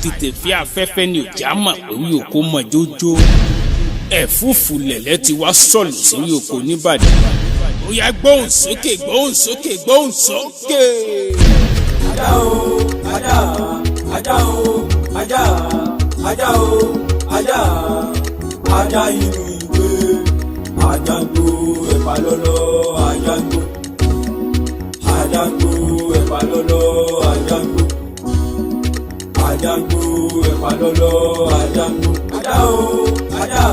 Àìtètè fi afẹ́fẹ́ ni òjá mọ̀ pé orí oko mọ̀ jójó. Ẹ̀fúùfù lẹ̀lẹ́ ti wá sọ̀lù sórí oko nìbàdàn. Ó yá, gbóhùn sókè, gbóhùn sókè, gbóhùn sókè. Ajá o, ajá, ajá o, ajá, ajá o, ajá, ajá inú ìwé, ajá ń gbó ẹ̀pà lọ́lọ́, ajá ń gbó, ajá ń gbó ẹ̀pà lọ́lọ́, ajá ń gbó, ajá ń gbó ẹ̀pà lọ́lọ́, ajá ń gbó. Ajá o, ajá,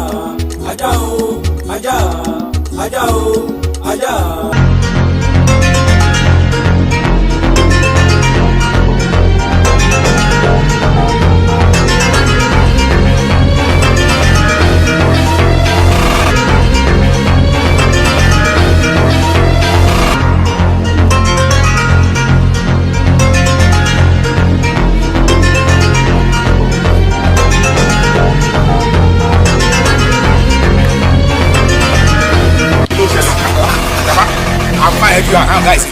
ajá o, ajá, ajá o, ajá. Ló ṣẹlẹ̀ bàbá àfa ẹ̀ fi àwọn guys.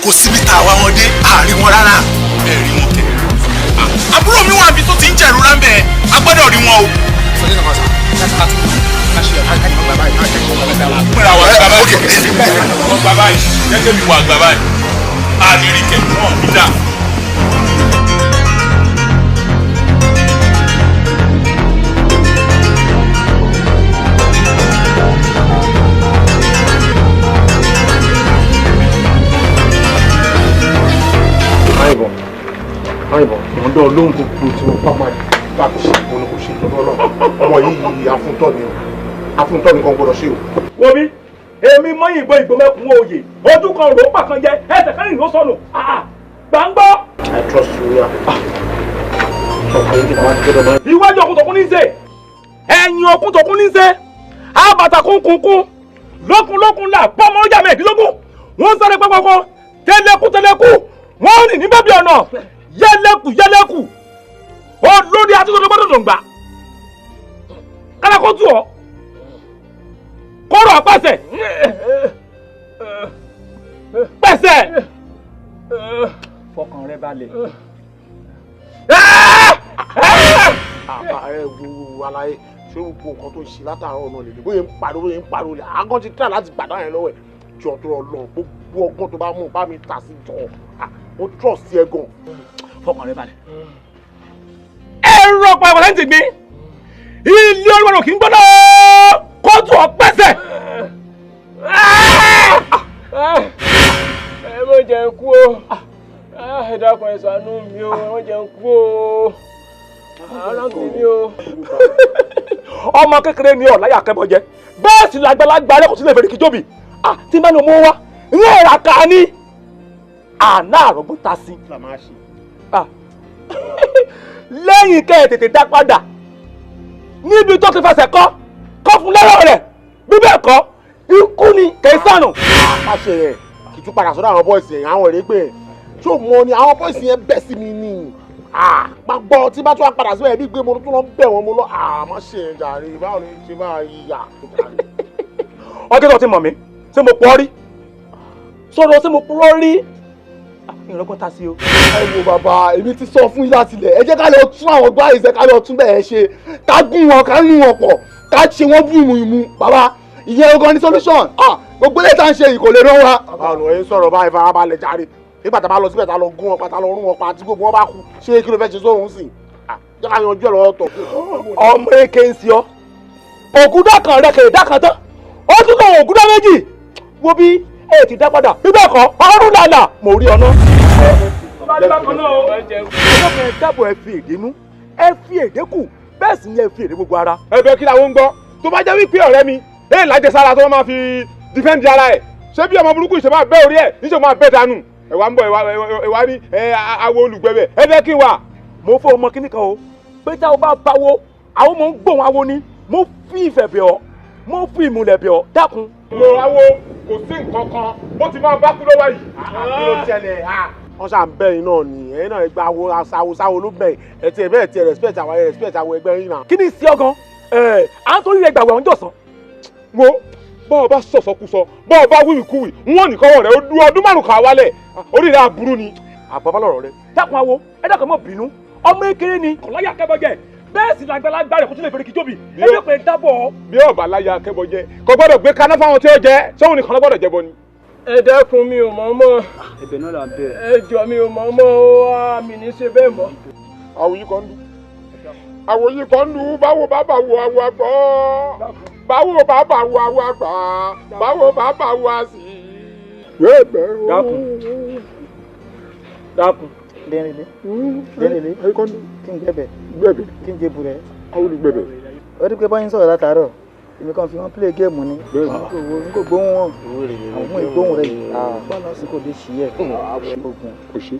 Kò síbi tá a wá wọn dé, àárín wọn rárá. Ẹ rí wọn kẹ. Àbúrò mi wà níbi tó ti ń jẹ̀rora ń bẹ̀, a gbọ́dọ̀ rí wọn o. Pínra wa sí bàbá yìí, wọ́n gbà báyìí, jẹ́jẹ́ mi wà gbà báyìí, a ní rí kẹ̀ wọ́n ní dà. Àyìnbọn, àyìnbọn, mo ń dán lóhùn. Gbogbo tí mo bá máa bá fi ṣe ìbọn ni kò ṣe lọ́dọ̀ náà. Ọmọ yìí afúntọ́ ni o, afúntọ́ ni kan gbọ́dọ̀ ṣe o. Wo bí èmi mọ́yìn ìbọn ìgbọ́mẹ́kun òye ojú kan rò ó pàkan jẹ ẹsẹ̀ kan rìn ló sọnù gbàngbọ́. I trust you ya. Ọkùnrin tí màá ti gbọ́dọ̀ máa. Iwájú ọkùn tọkún ní í ṣe, ẹ̀yìn ọkùn tọkún ní í ṣe, àbàtà kúnkúnkún lókun lókun là pọ́nmọ́ ọjà mẹ́ẹ̀ẹ́dínlógún. Wọ́n ń sáré pápákọ̀ tẹ́lẹ̀kú tẹ́lẹ̀kú, wọ́n rìn ní bẹ́bí ọ̀nà yẹlẹ́kù yẹlẹ́kù. Olórí àtúntò gbọ́dọ̀ dòǹgbà kálákó tù ọ́ kóró àpàṣẹ pẹ̀sẹ̀ fọkàn rẹ balẹ̀. Ẹ wo alaye, ṣé gbogbo nǹkan tó ń ṣe látàárọ̀ náà lè lè bóyá ń pariwo, bóyá ń pariwo lè àgọ́ ti try láti gbàdá yẹn lọ́wọ́ ẹ̀. Jọ tó lọ lọ, gbogbo ọgbọ́n tó bá mú bá mi tà sí jọ, mo trust ẹ gan. Fọkàn rẹ balẹ̀. Ẹ̀rọ pa ìwọ̀n ti gbin ilé olúwarò kì í gbọ́dọ̀ kóòtù ọ̀pẹ̀sẹ̀. Ẹ má jẹ́ n kú o, ẹ dákun, ẹ ṣàánú mi o, ẹ má jẹ́ n kú o, arákùnrin mi o. Ọmọ kékeré ni ọ̀láyà kẹ́bọ̀jẹ́, bẹ́ẹ̀ sì làgbàlagbà rẹ kò sí lè fèrè kíjòbì tí bá ní ọmọ wa ní ẹ̀rà ká ní àná àrògbó ta sí. Lẹ́yìn kẹ́ ẹ̀ tètè dá padà níbi tó ti fẹsẹ̀ kọ́ kọ́ fún lẹ́rọ̀ rẹ̀, bí bẹ́ẹ̀ kọ́, ikú ni kì í sànù. Àpàṣẹ rẹ̀ kì í tún padà sọ́dọ̀ àwọn boys yẹn, àwọn èrè pé ṣé o mọ ni àwọn boys yẹn bẹ́ sí mi ni má gbọ́ tí bá tún wá padà síbẹ̀ bí gbé mo tún lọ bẹ̀ wọ́n mo lọ má ṣe é jàre, báwo ni ṣe máa yà. Ọjọ́ tó ti mọ̀ mí, ṣé mo pọ̀ rí sọ̀rọ̀, ṣé mo purọ́ rí ìrọ́gbọ́n ta sí o. Ẹ wo bàbá, èmi ti sọ fún yín láti ilẹ̀, ẹ jẹ́ ká lọ tún àwọn gbá ìṣe, ká lọ tún bẹ́ẹ̀ ṣe, ká gún wọn, ká rún wọn pọ̀, ká ṣe wọ́n bú ìmú bàbá, ìyẹn gan ni solution. Gbogbo ilé tá à ń ṣe yìí kò lè rán wa. Bàbá ọ̀nà ẹ̀ ń sọ̀rọ̀ báyìí, farabalẹ̀ jàre. Nígbà tá a bá lọ síbẹ̀, tá a lọ gún wọn pa, tá a lọ rún wọn pa, tí gbogbo wọn bá kú, ṣé kí ló fẹ́ ṣe sóhun sí? Jẹ́ ká yanjú ẹ̀ lọ́wọ́ tọ̀. Ọmọ èké ń ṣe ọ, ògúndà kan rẹ kèrè dákan tán, ó tún kọ ògúndà méjì. Wo bí ẹ ti dá padà, bí bẹ́ẹ̀ kọ́, ọrùn làlà mo rí ọ náà. Tó bá dé bákan náà o, ọjọ́ kan ẹ dábọ̀, ẹ fi èdè nú, ẹ fi èdè kù, bẹ́ẹ̀ sì ni ẹ fi èdè gbogbo ara. Ẹ̀bẹ̀ kí làwọn ń gbọ́ tó bá jẹ́ wípé ọ̀rẹ́ mi ẹ lájẹsára tó máa fi defend ara ẹ̀, ṣé bí ọmọ burúkú ìṣe máa bẹ́ orí ẹ̀ níṣẹ́ máa bẹ́ dànù. Ẹ wá ń bọ̀, ẹ wá ní ẹ awo olùgbẹ̀bẹ̀, ẹ bẹ́ kí n wà. Mo fẹ́ ọmọ kíní kan o, pé tá o bá báwo àwọn ọmọ ń gbóhùn awo ni. Mo fi ìfẹ́ bẹ̀ ọ́, mo fi ìmùlẹ̀ bẹ̀ ọ́, dákun. Mo awo, kò sí nǹkan kan bó ti máa bá kú lọ́wọ́ yìí. Kí ló ṣẹlẹ̀? Wọ́n ṣà ń bẹ̀ yín náà ni ẹ̀yin náà gba awo aṣáwo sáwo ló bẹ̀ ẹ̀ tiẹ̀ bẹ́ẹ̀ tiẹ̀ respect àwọn, respect àwọn ẹgbẹ́ yín náà. Kí ni sí ọ gan ẹ à ń torí rẹ gbàgbọ́ àwọn jọ̀sán. Wo bọ́ọ̀ bá sọ̀sọ̀kúsọ, bọ́ọ̀ bá wíwìkúwì, wọ́n nìkan wọ̀ rẹ̀ ó dúró ọdún 5 ká wálẹ̀, orí rẹ̀ aburú ni. Àbábá lọ̀rọ̀ rẹ, dákun awo, ẹ dákun, mọ́ bínú. Ọmọ ekele ni kò láyà akẹ́bọ̀jẹ bẹ́ẹ̀ sì làgbàlagbà rẹ̀ kò tún lè fèrè kìjọ́bì ẹ ló pè dábọ̀. Bí ọba láyà akẹ́bọ̀jẹ kò gbọ́dọ̀ gbé kaná fáwọn tí ó jẹ sóhun nìkan ló gbọ́dọ̀ jẹbọ ni. Ẹ dákun mi ò mọ̀ mọ́. Ẹ̀bẹ̀ náà là ń bẹ̀. Ẹ jọ mi ò mọ̀ mọ́ o, mi ní ṣe bẹ́ẹ̀ mọ́. Àwòyí kan dùn. Àwòyí kan dùn báwo bàbá wo àwọ̀ àgbọ̀. Báwo bàbá wo àwọ̀ àgbà. Báwo bàbá wo àsì. Dákun. Dákun. Dẹ́rẹ́lẹ́. Dẹ́rẹ́lẹ́. Kí n gbẹ̀bẹ̀. Gbẹ̀bẹ̀. Kí n jẹ bùrẹ́. Àwọn olùgbẹ̀bẹ̀. Ó rí pé bọ́yìn sọ̀rọ̀ látàárọ̀. Èmi kàn fi wọ́n play game ni. N kò gbóhùn wọn. Àwọn ìgbóhùn rẹ̀ yìí. Bọ́ọ̀lù ọ̀sìn kò lè ṣí ẹ̀. Ogun. Kò ṣe.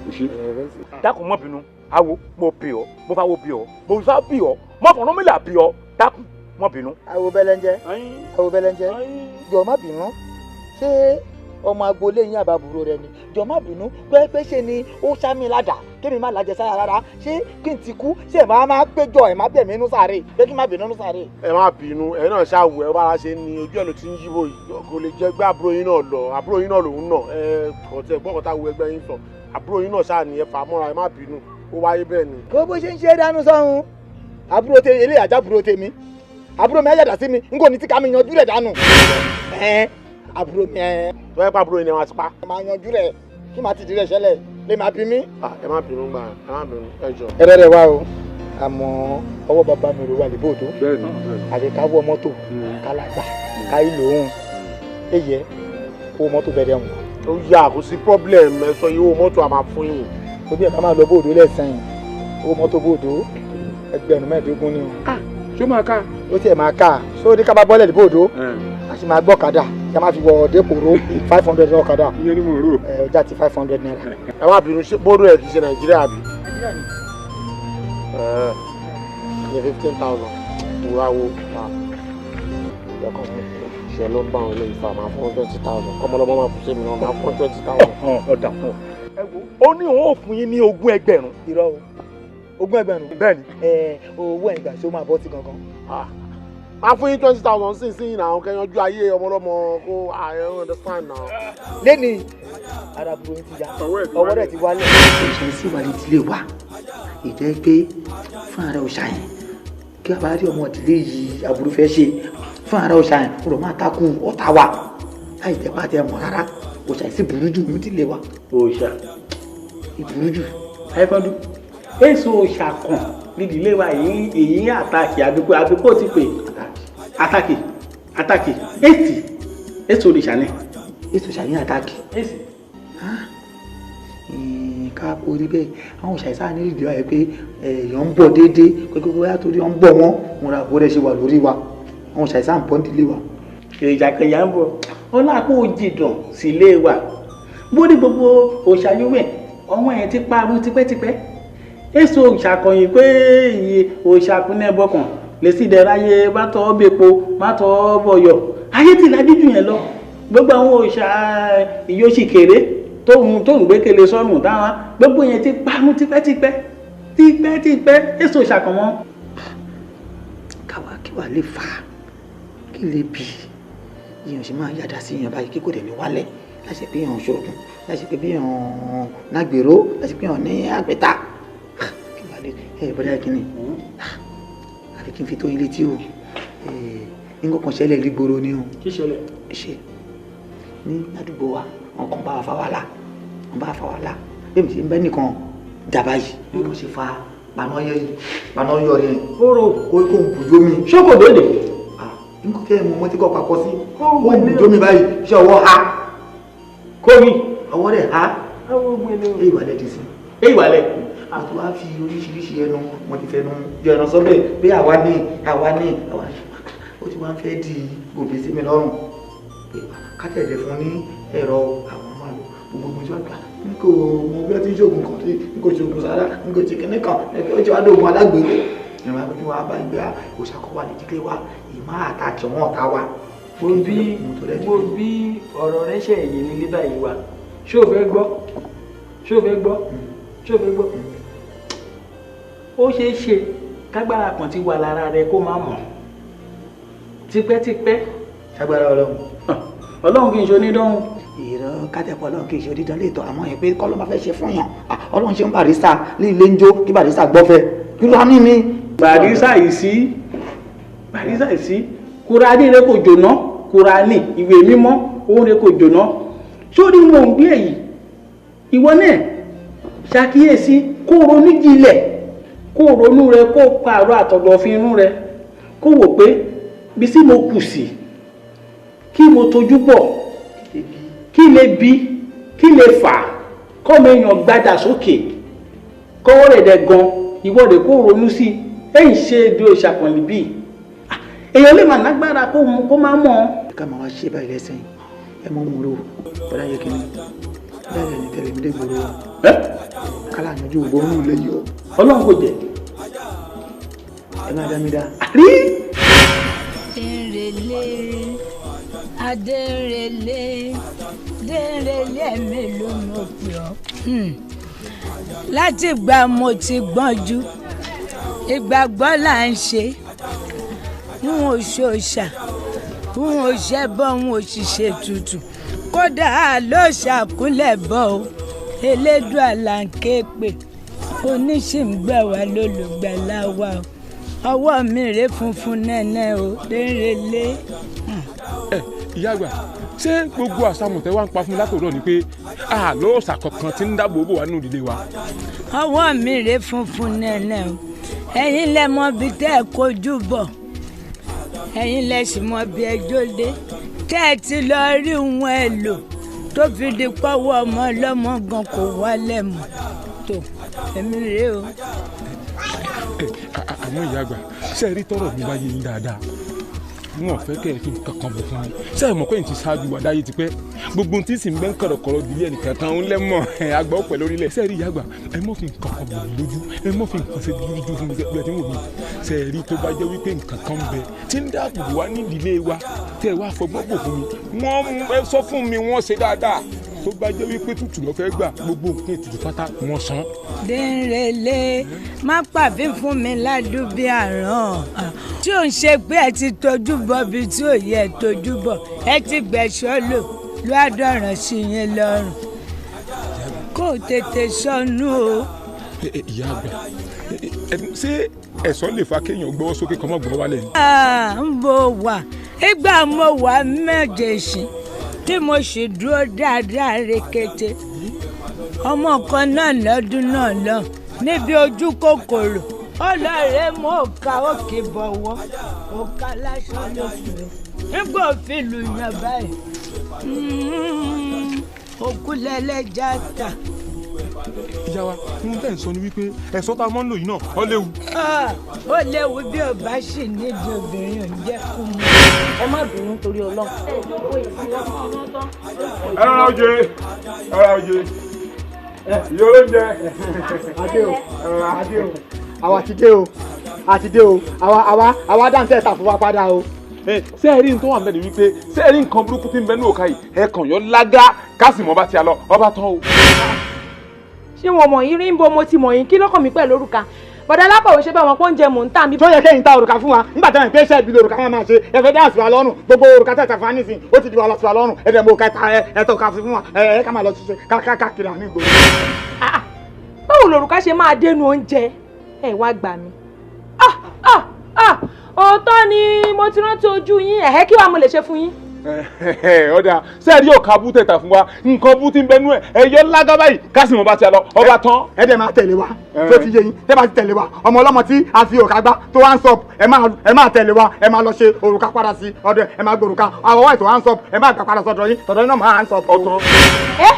Kò ṣe. Dákun má bínú. Awo mo bì ọ́, mo fa wo bì ọ́, mo fa bì ọ́, mo fọ̀nà mi là bì ọ́. Dákun má bínú. Awo bẹ́lẹ́njẹ́. Awo bẹ́lẹ́njẹ́. Jọ̀ọ́ má bínú. Ṣé ọmọ agboolé yín àbábúrò rẹ ni? Jọ̀ọ́ má bínú pé ṣe ni ó ṣá mi ládàá kémi má lajẹ sára rárá. Ṣé kí n ti kú ṣé ẹ máa máa péjọ ẹ má bẹ̀ mí nú sáré pé kí n má bínú nú sáré. Ẹ má bínú ẹ náà ṣàwù ẹ bára ṣe ni ojú ẹ ló ti ń yíbo yìí kò lè jẹ gbé àbúrò yín náà lọ àbúrò yín náà lòun náà ẹ kọ̀tẹ́ gbọ́kọ̀tà wo ẹgbẹ́ yín sọ àbúrò yín náà ṣáà ní ẹ fà á mọ́ra ẹ má bínú ó wáyé bẹ́ẹ̀ ni. Kó bó ṣe ń ṣe é dánú sọ́hun àbúrò tèmi eléyà àjábúrò tèmi àbúrò mi ayàdá sí mi n kò ní tí ká mi yanjú rẹ̀ dànù. Àbúrò mi ẹ. Tó yẹ pé àbúrò yín ni wọ́n ti pa. Máa yanjú rẹ̀ kí màá ti di rẹ̀ ṣẹlẹ̀ lè máa bí mi. Ẹ má bínú gbà ẹ má bínú ẹ jọ. Ẹ rẹ́rẹ́ wá o àmọ́ ọwọ́ bàbá mi rò wà lè bòdó àti ká wọ mọ́tò ká lágbà ká ìlò òun èyẹ owó mọ́tò bẹ̀rẹ̀ wọn. Ó yà kò sí problem ẹ sọ iye owó mọ́tò a máa fún yín. Tóbi ẹ̀ ká máa lọ bòdó lẹ́sàn yìí owó mọ́tò bòdó ẹgbẹ̀rún 15 ni o. Ṣé máa ká? Ó tiẹ̀ máa ká sórí ká bá bọ́lẹ̀ lè bòdó a sì máa gbọ́kadà kí a máa fi wọ dépòró 500 ọ̀kadà. Iye ni mo rò. Ẹ ọjà ti 500 naira. Ẹ má bínú ṣé bóró ẹ kì í ṣe Nàìjíríà bí. Ẹ ní 15,000 wúra wo ṣe ló ń bá àwọn ilé ìfà máa fún 20,000 kọ́mọlọ́mọ máa fún sẹ́mi náà máa fún 20,000. Ọ̀dà fún ọ. Ó ní òun ò fún yín ní 20,000. Irọ́ o 20,000. Bẹ́ẹ̀ni. Ẹ owó ẹ̀gbà ṣé ó máa bọ́ sí gangan. Máa fún yín 20,000 sí sí náà kẹ́ yanjú ayé ọmọlọ́mọ kó I understand now. Lẹ́ni ara burú ti ya ọwọ́ rẹ̀ ti wálẹ̀. Òòṣà sì wà létílé wa ìjẹ́ pé fún ara òòṣà yẹn kí a bá rí ọmọ ìdílé yìí aburú fẹ́ ṣe fún ara òòṣà yẹn kúrò máa takú ọ̀tá wa láì jẹ́ pàtẹ́ mọ̀ rárá òòṣà sì burú jù ní ìdílé wa. Òòṣà ìburú jù. Ayíkọ́dún èso òòṣà kan nídìílé wa èyí àtàkì àbíkó àbíkó ti pè àtàkì àtàkì èsì èso òrìṣà ni. Èso òòṣà yín àtàkì. Èsì. Ká orí bẹ́ẹ̀ àwọn òòṣà ìsáà ní ìdílé wa yìí pé èèyàn ń bọ̀ déédéé pé bóyá torí ọ̀ ń bọ̀ wọ́n wọn ra àbúrò rẹ̀ ṣe wà lórí wa àwọn òòṣà ìsáà ń bọ̀ nídìílé wa. Ìjàkẹyà ń bọ̀ ọlọ́àpọ̀ òjìdàn sílé wa bórí gbogbo òòṣà yówẹ̀ ọwọ́n ẹ̀ ti parun tipẹ́tipẹ́ èso òòṣà kọ̀yìn pé iye òòṣà kúnlẹ̀ bọ̀kàn lè sì dẹ̀ráyé bá tọ́ bẹ́po má tọ́ bọ̀yọ̀ ayé ti lajú jù yẹn lọ gbogbo àwọn òòṣà ìyóṣìkèrè tóun gbékele sọ́run táwọn gbogbo yẹn ti parun tipẹ́tipẹ́ tipẹ́tipẹ́ èso òòṣà kan mọ́. Káwa kí wàá lè fà á kí lè bì í èèyàn sì máa yàdá sí èèyàn báyìí kí kò dẹ̀ ní wálẹ̀ láṣẹ pé èèyàn ṣoògùn láṣẹ pé èèyàn nágbèrò láṣẹ pé èèyàn ní àgbẹ̀ta kí wàá lè ẹ bọ́dá kínní àfi kí n fi tó yín létí o nǹkan kan ṣẹlẹ̀ lígboro ni o. Kí ṣẹlẹ̀? Ṣe ní àdúgbò wa wọn kàn bá wa fa wàhálà wọn bá wa fa wàhálà bí mi ṣe ń bẹ́ nìkan dàbá yìí bí wọ́n ṣe fa paná yọ yẹn kóró kó ń bùjó mi. Ṣókò lóde. Nǹkan kẹ́ ẹ̀ mọ ọmọ tí kò pakọ́ sí kó ń bùjó mi báyìí iṣẹ́ ọwọ́ ha kórì ọwọ́ rẹ̀ ha èyí wà lẹ́dí sí. Èyí wà lẹ́. A ti wá fi oríṣiríṣi ẹnu wọn ti fẹnu yọ ẹran sọ́bẹ̀ pé àwa ní àwa ní àwa ní ó ti wá ń fẹ́ di gòbè sí mi lọ́rùn pé kátẹ̀lẹ̀ fún ní ẹ̀rọ àwọn máa lò gbogbo ojú àgbà n kò mọ bí wọ́n ti ń ṣoògùn kan tí n kò ṣoògùn sára n kò ṣe kinní kan ó ti wá dóògùn alágbèrè ìrìn àbí wa bá ìgbé òṣàkọ́ wa lè jíkẹ́ wa ìmọ̀ àtàkì wọn ọ̀tá wa. Mo bí ọ̀rọ̀ rẹ ṣe èyí nílé báyìí wa ṣé o fẹ́ gbọ́ ṣé o fẹ́ gbọ́ ṣé o fẹ́ gbọ́. Ó ṣeé ṣe kágbára kan ti wà lára rẹ kó má mọ̀ tipẹ́tipẹ́. Kágbára Ọlọ́run. Ọlọ́run kì í ṣe onídọ́hùn. Ìrọ̀ kátẹ́pọ̀ ọlọ́run kì í ṣe onídán lè tọ́ àmọ́ ẹ̀ pé kọ́ ló máa fẹ́ ṣe fún yàn. Ọlọ́run ṣe ń Barrister ní ilé ń jó kí Barrister gbọ́fẹ́. Kúránì ni. Barrister yìí sí, Barrister yìí sí, Kúránì rẹ kò jóná, Kúránì ìwé mímọ́ òun rẹ kò jóná. Sórí mò ń gbé èyí, ìwọ náà ṣàkíyèsí kó ronú jinlẹ̀, kó ronú rẹ, kó pààrọ̀ àtọ̀dọ̀fin inú rẹ, kó wò pé bí sí mo kù sí, kí mo tojú bọ̀, kí lè bí, kí lè fà, kọ́mọ èèyàn gbadà sókè, kọ́wọ́ rẹ̀ dẹ̀ gan, ìwọ rẹ̀ kó ronú sí, èyí ṣe èdè òṣàpọ̀nlé bíi èèyàn lè mà lágbára kó má mọ̀. Ká máa wá ṣe báyìí lẹ́sìn ẹ mọ́ mú ro bọ́dá yẹ kí ni bẹ́ẹ̀ ni tẹ̀lé mi dé gbòòrò wa kálá yanjú gbòòrò lè yọ. Ọlọ́run kò jẹ́. Ẹ má dá mi dá. Rí. Adérelé, Adérelé, Dérelé mélòó mo pè ọ́. Láti ìgbà mo ti gbọ́njú, ìgbàgbọ́ là ń ṣe. N ò ṣòṣà, n ò ṣẹbọ, n ò ṣiṣẹ́ tutù. Kódà ló ṣàkúnlẹ̀ bọ̀ o, Elédùà là ń ké pè, oníṣìǹgbà wa lólùgbàlà wa o. Ọwọ́ mi rèé funfun nẹ́nẹ́ o, Dérelé. Ẹ ìyá àgbà, ṣé gbogbo àṣàmùtẹ́ wa ń pa fún mi látòrọ ni pé àlọ́ ọ̀sà kankan ti ń dáàbò bò wá nínú ìdílé wa? Ọwọ́ mi rèé funfun nẹ́nẹ́ o, ẹ̀yin lẹ mọ ibi tẹ́ ẹ kojú bọ̀, ẹ̀yin lẹ sì mọ ibi ẹjọ́ dé, tẹ́ ẹ ti lọ rí wọn ẹ lò tó fi di pọ́wọ́ ọmọ ọlọ́mọ gan kò wálẹ̀ mọ́ tó èmi rèé o. Àmọ́ ìyá àgbà, ṣé ẹ rí tọrọ mi bá yé yín dáadáa? Wọn ò fẹ́ kẹ́ ẹ fi nǹkan kan bọ̀ fún mi. Ṣé ẹ mọ̀ pé n ti ṣáájú wà dáyé tipẹ́? Gbogbo tí sì ń bẹ́ ń kọ̀rọ̀kọ̀rọ̀ ìdílé ẹnìkan kan ń lẹ́mọ̀ àgbà ọ̀pẹ lórílẹ̀. Ṣé ẹ rí ìyá àgbà, ẹ mọ̀ fi nǹkan kan bọ̀ mí lójú, ẹ mọ̀ fi nǹkan ṣe dúdú fún mi bí ẹ ti ń wò mí. Ṣé ẹ rí tó bá jẹ́ wípé nǹkan kan bẹ tí ń dáàbò bò wá nídìílé wa tẹ́ ẹ wá fọgbọ́n bò fún mi, wọ́n sọ fún mi wọ́n ṣe dáadáa. Tó bá jẹ́ wípé tútù ló fẹ́ gbà, gbogbo nǹkan ètùtù pátá wọ́n san. Dérelé, má pàbí fún mi ládùúgbò àrùn tí ò ń ṣe pé ẹ ti tójú bọ̀ bí tí ò yẹ tójú bọ̀, ẹ ti gbẹ̀ṣọ́ lò ló àdọ̀ràn sí yín lọ́rùn, kó tètè sọnù o. Ìyá àgbà, ṣé ẹ̀sọ́ lè fa kéèyàn gbọ́wọ́ sókè kọ́mọ́ gbọ́ wálẹ̀ ni? Ń bo wà ìgbà mo wà méje tí mo sì dúró dáadáa rekete, ọmọ kan náà lọ́dún náà lọ níbi ojú kòkòrò ọlọ́ọ̀rẹ́ mú òkà òkè bọ̀wọ́ òkà lásán ló fi nígbà òfin lù yàn báyìí òkú lẹ́lẹ́jà ta. Ìyá wa, ohun tẹ́ ń sọ ni wípé ẹ̀sọ́ tá a máa ń lò yìí náà ó léwu. Ó léwu bí ò bá sì nídìí obìnrin ò ń jẹ́ kú mọ́. Ẹ má bínú torí Ọlọ́run. Ẹ rọra oje, ẹ rọra oje, ìyá olóúnjẹ. Adé o, adé o, àwa ti dé o, a ti dé o, àwa dáńtẹ́ ta fún wa padà o. Ṣé ẹ rí nǹkan wà mẹ́rin wípé ṣé ẹ rí nǹkan burúkú tí ń bẹ ní òkà yìí, ẹ kàn yọ lágá kásìmọ́ bá ti a lọ, ọba tán o. Ṣé wọn mọ̀ yín rí ń bo mo ti mọ̀ yín, kí lọ́kàn mi pẹ̀lú òrùka? Bọ̀dá alákọ̀wé ṣe bá wọn pé oúnjẹ mò ń tà mí. Tó yẹ kẹ́yìn ta òrùka fún wa nígbà táwọn ìpè iṣẹ́ ìbílẹ̀ òrùka wọn máa ṣe, ẹ fẹ́ dá àsùnwà lọ́rùn, gbogbo òrùka tẹ̀ tà fún wa nísìnyí ó ti di wàhálà àsùnwà lọ́rùn, ẹ dẹ̀ mọ òkà ẹ tọ́ òkà fún wa, ẹ ká máa lọ ṣiṣẹ́ káàkiri àní ìgboro. Báwo lòrùka ṣe máa dénú oúnjẹ? Ẹ wá gbà mí. Òótọ́ ni mo ti rántí ojú yín, ẹ̀hẹ́ kí wàá mo lè ṣe fún yín? Ọ̀dà, ṣé ẹ rí òkà bú tẹ̀tà fún wa, nǹkan bú ti ń bẹnu ẹ̀, ẹ yọ lágá báyìí kásìmọ̀ bá ti lọ, ọba tán. Ẹ dẹ̀ máa tẹ̀lé wa, tó ti yé yín, tẹ́ bá ti tẹ̀lé wa, ọmọ ọlọ́mọ tí a fi òkà gbá tó wá ń sọ, ẹ máa tẹ̀lé wa, ẹ máa lọ ṣe òrùka padà sí ọ̀dọ̀ ẹ máa gbòrùka, àwọn ọwọ́ ètò wá ń sọ, ẹ máa gbà padà sọ́dọ̀ yín, tọ̀dọ̀ yín náà máa ń sọ. Ọ̀tán. Ẹ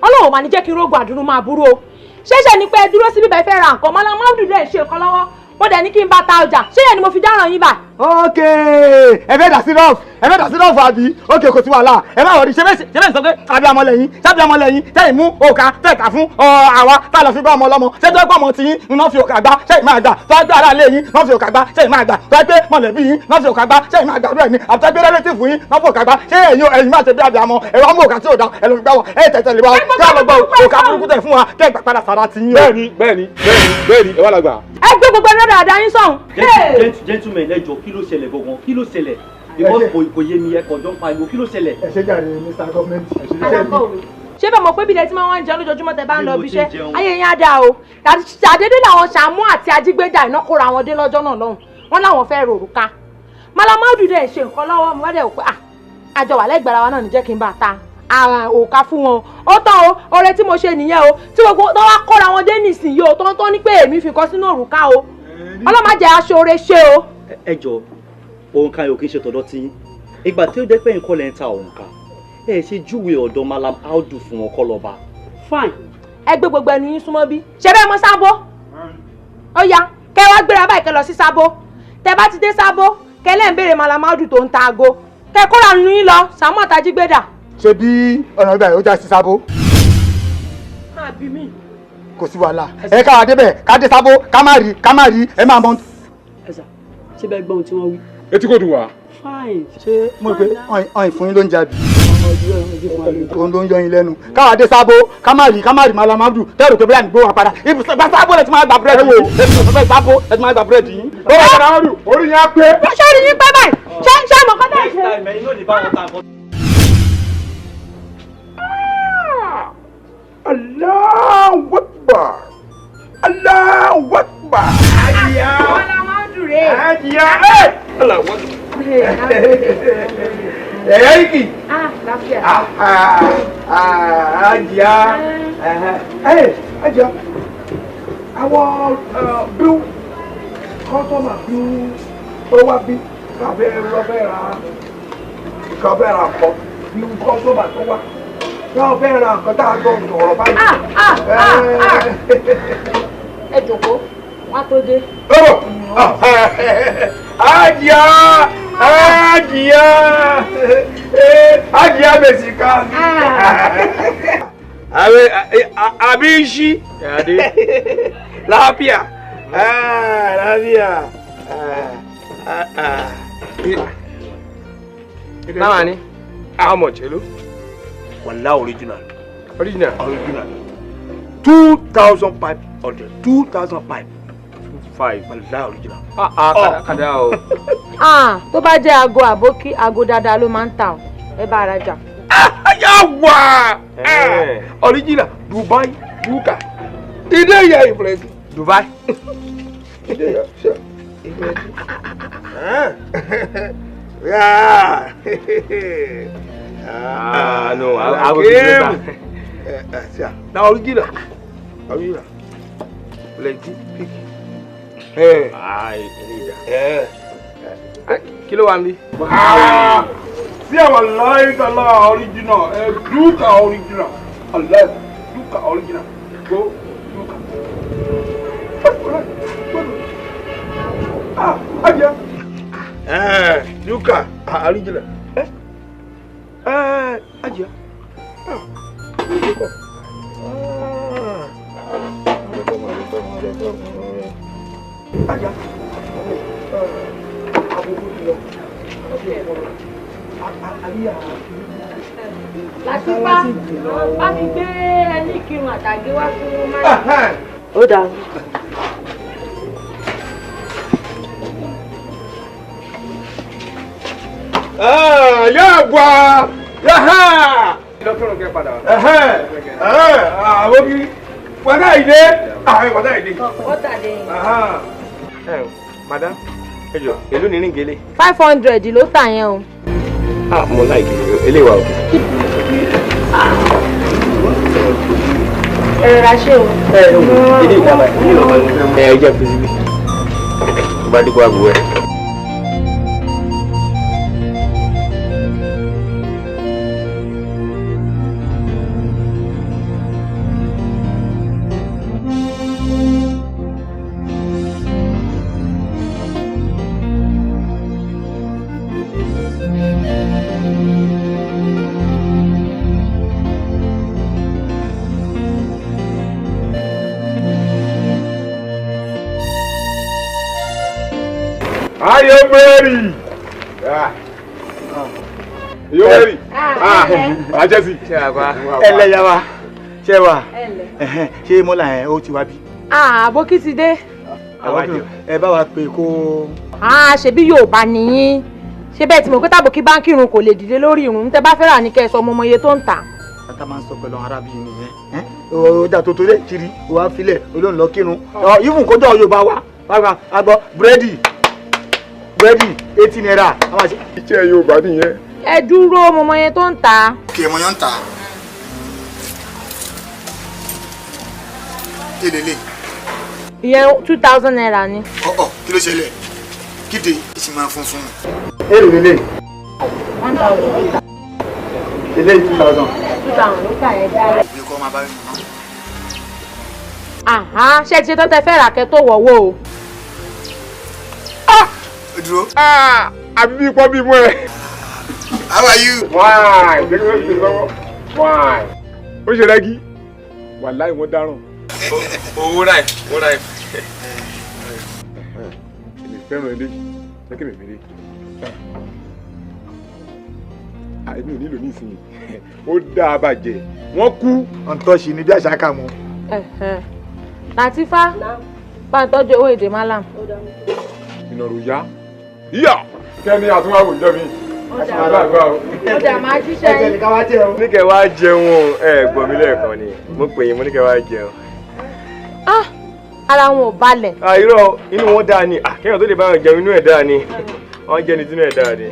Ọlọ́run máa ní jẹ́ kí n rógun àdúrú máa burú o. Ṣéṣe ni pé ẹ dúró síbí bẹ́ẹ̀ fẹ́ ra nǹkan, mọ́lá máwùdù rẹ̀ ṣe nǹkan lọ́wọ́, mo dẹ̀ ní kí n bá ta ọjà, ṣé yẹn ni mo fi dáràn yín bá. Ok, ẹ fẹ́ dà sí rọ́ọ̀fù, ẹ fẹ́ dà sí rọ́ọ̀fù àbí? Ok, kò sí wàhálà, ẹ má wọrí, ṣé bẹ́ẹ̀ sọ pé abiyamọ lẹ́yìn, sábiyamọ lẹ́yìn, tẹ́yìn mú òkà tẹ̀ka fún àwa tá a lọ fi bá ọmọ ọlọ́mọ, ṣé tó ẹ pọ̀ ọmọ tí yín ń fi òkà gbá, ṣé ì máa gbà, tó ẹ gbé ara lé yín ń fi òkà gbá, ṣé ì máa gbà, tó ẹ gbé mọ̀lẹ́bí yín ń fi òkà gbá, ṣé ì máa gbà rẹ̀ ni, àti tó ẹ gbé rẹ́lẹ́tìfù yín ń fi òkà gbá, ṣé ẹ̀yin máa ṣe bí abiyamọ, ẹ wá mú òkà tí ò da, ẹ lọ fi gbá wọn, ẹ tẹ̀tẹ̀ lè wá, kí á lọ gbọ́ òkà burúkú tẹ̀ fún wa, kẹ́ ẹ gbà padà sára ti yín. Bẹ́ẹ̀ni, bẹ́ẹ̀ni, bẹ́ẹ̀ni, bẹ́ẹ̀ni, ẹ wá la gbà. Ẹ gbé gbogbo ẹ̀rọ dáadáa yín sọ̀hún. Gentlemen, ẹ jọ̀ọ́, kí ló ṣẹlẹ̀ gangan? Kí ló ṣẹlẹ̀? Because kò yé mi, ẹ kàn jọ ń pariwo, kí ló ṣẹlẹ̀? Ẹ ṣe jàre, Mr. Government. Ṣé bẹ́ẹ̀ mọ̀ pé bí ilẹ̀ tí máa ń jẹun lójoojúmọ́ tẹ bá ń lọ Bí ibi mo ti iṣẹ́ ń jẹun. ayé yín á dáa o. Ṣàdédé làwọn Ṣàmú àti Ajígbéjà iná kóra wọn dé lọ́jọ́ náà lọ́hùn. Wọ́n láwọn fẹ́ rò òrùka. Malamaudu dẹ̀ ṣe nǹkan lọ́wọ́, mo wá dẹ̀ wò pé àjọ wà lẹ́gbẹ̀ẹ́ ara wa náà ní jẹ́ kí n bá ta ara òrùka fún wọn. Ó tán o, oore tí mo ṣe nìyẹn o. Tí gbogbo tó wá kóra wọn dé nísìnyí o, tó ń tọ́ ní pé èmi fi nǹkan sínú òrùka o. Ọlọ́mọ jẹ́ aṣọ oore ṣe o. Ẹ jọ, òǹkà yóò kí n ṣe tọ̀dọ̀ tí yín. Ìgbà tí ó jẹ́ pé nǹkan lẹ́ ń ta òǹkà, ẹ ṣe júwe ọ̀dọ̀ Malam Audu fún wọn kọ́ lọ́ba. Fine, ẹ gbé gbogbo ẹnu yín súnmọ́ bí. Ṣe bẹ́ẹ̀ mọ Sábó? Ó yá, kẹ wá gbéra báyìí, kẹ lọ sí Sábó. Tẹ bá ti dé Sábó, kẹ lẹ́ ń béèrè Malam Audu tó ń ta aago. Kẹ kóra nu yín lọ, Sàámú àtàjígbédà. Ṣé bí ọ̀nà ibà yóò já sí Sábó? Àbí mi. Kò sí wàhálà. Ẹ ká wá débẹ̀, ká dé Sábó, ká má rí, ká má rí, ẹ máa mọ. Ẹ sà, ṣé bẹ́ẹ̀ gbọ́ ohun tí wọ́n wí? Etí kò dùn wá. Fine. Ṣé mo rò pé ọ̀hìn fún yín ló ń jàbí? Òun ló ń yọ yín lẹ́nu. Káwa dé Sábó, ká má rí, ká má rí Malam Audu. Tẹ́rù pé bóyá nígbó wa padà. Ibùsọ̀ bá Sábó lẹ ti máa gba búrẹ́dì yín. Ibùsọ̀ Sábó lẹ ti máa gba búrẹ́dì yín. Ó bá Malam Audu, orí yẹn á pé. Ṣé orí yín pé báyìí? Ṣé mọ̀ kọ́tà ìṣe? Allahu Akbar. Allahu Akbar. Ajiya. Malam Audu rèé. Ajiya. Allahu Akbar. Ẹ̀yẹ́rìkì. Ah, láfíà. Ajiya. Ajiya. Àwọn bí kọ́sọ́mà bí ó wá bí káfẹ́ lọ́fẹ́ ra káfẹ́ ra kọ́ bí kọ́sọ́mà tó wá káfẹ́ ra nǹkan tá a jọ sọ̀rọ̀ báyìí. Ẹ jòkó, wọ́n á tó dé. Ajiya! Ajiya! Ajiya Mesika! Abinci! Lafiya! Lafiya! Nawa ne? How much, hello? Wallah, original. Original? Original. 2,500. 2,500. Five. Wallah, original. Ah, kada o. Ah, tó bá jẹ́ aago àbókí, aago dáadáa ló máa ń tà o. Ẹ bá ara jà. Yawa! Original. Dubai, Duka. Ide ya influence. Dubai. Ide ya, sure. Influence. Yeah. Ah, no, I will be better. Now original. Original. Plenty pick. Ah, kí ló wà níbí? Sí àwọn láìdọ́là original, Duka original, Allah, Duka original, go Duka. Ah, ajá. Duka original. Ajá. Ah, Duka. Ajá. Látìpá, bá mi gbé ẹní ìkírun àtàgé wá fún máa. Ó dáa. Yàgbà yàhà. Lọ́kùnrin kẹ́ padà wá. Àwọn kiri wàdà ìdè wàdà ìdè. Ó tàdé yín. Madam, ẹ jọ̀ọ́, èló ni ríngele? 500 ló tà yẹn o. Ah, mo like eléyìí wà òkè. Ẹ rọra ṣe o. Ilé ìdáná, ilé ìlọ́ba ni mo fẹ́ mú. Ẹ jẹ́ fi síbí. Bá dípò àbúrò ẹ̀. Ayé bẹ́ẹ̀rì. Yóò bẹ́ẹ̀rì. Àjẹsí. Ẹlẹ́yà wa, ṣé wa? Ṣé mọ́là ẹ̀ ó ti wá bí? Àbókí ti dé. Ẹ bá wa pè kó. Ṣebí Yorùbá nìyín. Ṣé bẹ́ẹ̀ tí mo pé tàbókí bá ń kírun kò lè dìde lórí irun, tẹ́ bá fẹ́ rà ní kẹ́ ẹ sọ ọmọ iye tó ń tà. Tata máa ń sọ pẹ̀lú arábìnrin nìyẹn. Ọjà tó torí ẹ̀ kiri, ó wá filẹ̀, olóhùn lọ kírun. Even kójọ́ Yorùbá wa, wá gbọ́ búrẹ́dì 80 naira. Iṣẹ́ Yorùbá nìyẹn. Ẹ dúró, mo mọ iye tó ń tà. Kì í mọ yẹn ń tà. Elele. Ìyẹn 2000 naira ni. Ọ̀ọ̀ kí ló ṣẹlẹ̀? Kíde ìsìn máa funfun. Elele. 1000. Eléyìí 2000. 2000 ló kà ẹ́ dára. Ìwé kọ́ máa bá mi mọ́. Àhá, ṣé ti ṣe tán tẹ fẹ́ rà kẹ́ tó wọ̀wọ́ o. Dúró. Àbí bí pọ́ bí mú ẹ. How are you? Why? Jẹ́ kí wọ́n fi lọ́wọ́. Why? Ó ṣe rẹ́gí. Wàláì wọ́n dáràn. Owó ráì, owó ráì. Èmi fẹ́ràn eléyìí. Jẹ́ kí èmi fi lé. Èmi ò nílò ní ìsinyìí. Ó dáa bàjẹ́. Wọ́n kú. Ọ̀ntọ́ṣì ni bí àṣà kà mọ́. Làtífá, bá ń tọ́jú owó èdè Malam. Ìnàrò yá. Yíyà! Kẹ́ni àtúnwáwò ìjọ mi. Ó dà máa jíṣẹ́ yín. Ní kẹ́ wá jẹun o, ẹ gbọ́ mi lẹ́ẹ̀kan ni. Mo pè yín, mo ní kẹ́ wá jẹun. Ah! Ara wọn ò balẹ̀. Irọ́, inú wọn dáa ni. Kéèyàn tó lè bá wọn jẹun, inú ẹ̀ dáa ni. Wọ́n jẹ́ ni tínú ẹ̀ dáa ni.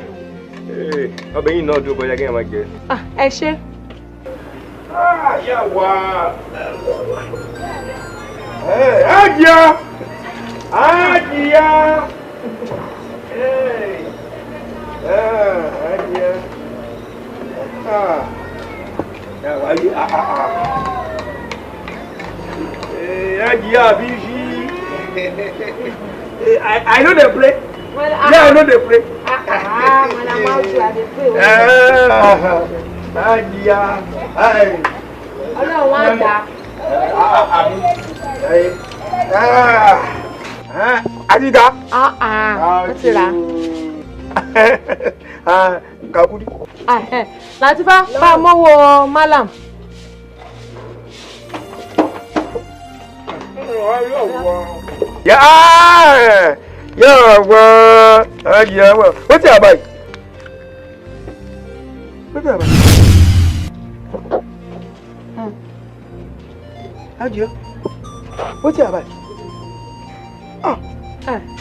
Ọbẹ̀ yìí náà dúró kọjá kéèyàn máa jẹ. Ẹ ṣé. Yà wá. Àjíyá! Àjíyá! Àjíyá! Àjíyá bí ṣí. I no dey play. Yeah, I no dey play. Madam Audu, I dey play. Àjíyá! Ọlọ́run á gbà. Àjíga. Ó ti rà. Kakudi. Làtífá, bá a mọ́wọ́ Malam. Yà wá àjíyá wá. Ó ti àbáyé. Ó ti àbáyé. Àjíyá. Ó ti àbáyé.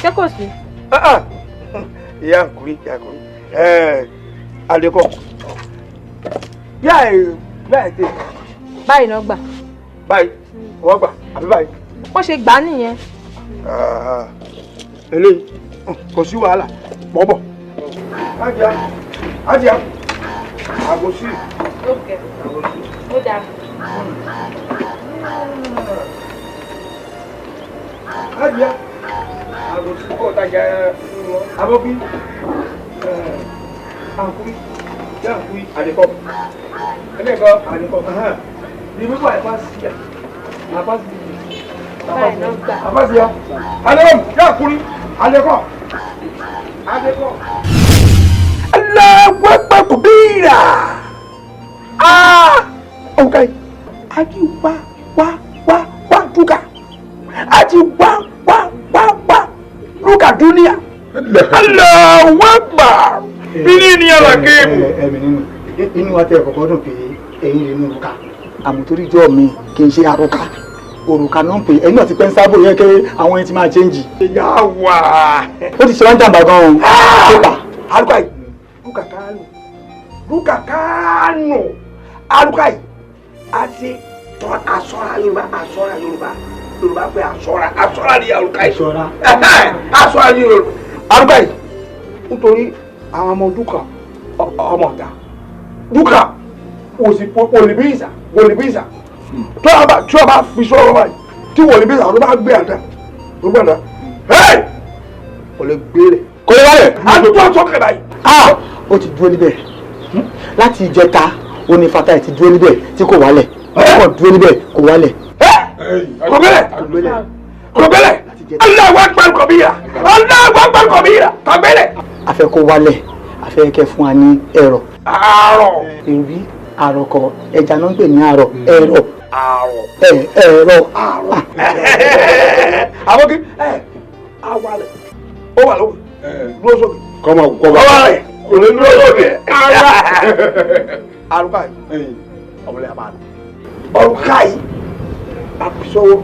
Ṣé kò sí? Ìyá nkuri, ìyá nkuri. Àlékọ́. Yá ẹ̀ báyìí tè. Báyìí náà gbà. Báyìí, wọ́n gbà, àbí báyìí? Wọ́n ṣe gbà á nìyẹn. Eléyìí, kò sí wàhálà, bọ̀bọ̀. Àjíyá, àjíyá, àgòsí. Ó dáa. Àjíyá, àgòsí kò tajà abọ́bí, àǹkúrí, yá àǹkúrí, àdìkọ́. Ẹlẹ́kọ̀ọ́, àdìkọ́. Ní wíwá ẹ̀ bá sí ẹ̀, àbá sí ẹ̀. Àbá sí ẹ̀. Àdìkọ́, yá àǹkúrí, àdìkọ́. Àdìkọ́. Allahu Akbar kabira. Okay. Aji wa wa wa wa duka. Aji wa wa wa wa duka dunia. Allahu Akbar. Bini ni alakebu. Ẹ̀mí nínú inú wa tẹ kọ́kọ́ dùn pé ẹ̀yin lè nú òrùka. Àmọ́ torí jọ́ mi kì í ṣe àròkà. Òrùka náà ń pè ẹ̀yin náà ti pẹ́ ń sábò yẹn kéré àwọn ẹni tí máa chẹ́ǹjì. Yà wá. Ó ti ṣe wá ń jàǹbá gan-an o. Pépà. Aluka yìí. Duka kánò. Duka kánò. Aluka yìí. Àti tọ́ asọ́ra Yorùbá asọ́ra Yorùbá Yorùbá pé asọ́ra asọ́ra ni aluka yìí. Asọ́ra. Asọ́ra ni Yorùbá. Aluka yìí. Nítorí àwọn ọmọ dúkà ọmọ ọ̀tá dúkà òsì wòlíbíìsà wòlíbíìsà tí wọ́n bá fi sọ́rọ̀ báyìí tí wòlíbíìsà ló bá gbé àdá ló gbé àdá ẹ́ẹ̀ kò lè gbé rẹ̀. Kò lè wálẹ̀. Àdúgbò sókè báyìí. Ó ti dúró níbẹ̀ láti ìjẹta ó ní Fatai ti dúró níbẹ̀ tí kò wálẹ̀ ó kò dúró níbẹ̀ kò wálẹ̀. Kò gbélẹ̀ kò gbélẹ̀ Allahu Akbar kabira Allahu Akbar kabira kò gbélẹ̀. A fẹ́ kó wálẹ̀ a fẹ́ kẹ́ fún wa ní ẹ̀rọ. Àárọ̀. Èrí àròkọ ẹja náà ń pè ní àrọ̀ ẹ̀rọ. Àrọ̀. Ẹ̀rọ. Àrọ̀. Àbókí ẹ̀ awalẹ̀ ó wà lóko Dúró sókè. Kọ́mọ kọ́mọ. Kọ́mọ rẹ̀ kò lè dúró sókè. Àrùkà yìí ọmọlẹ́yà máa lọ. Ọ̀rùka yìí àbísọ́wọ́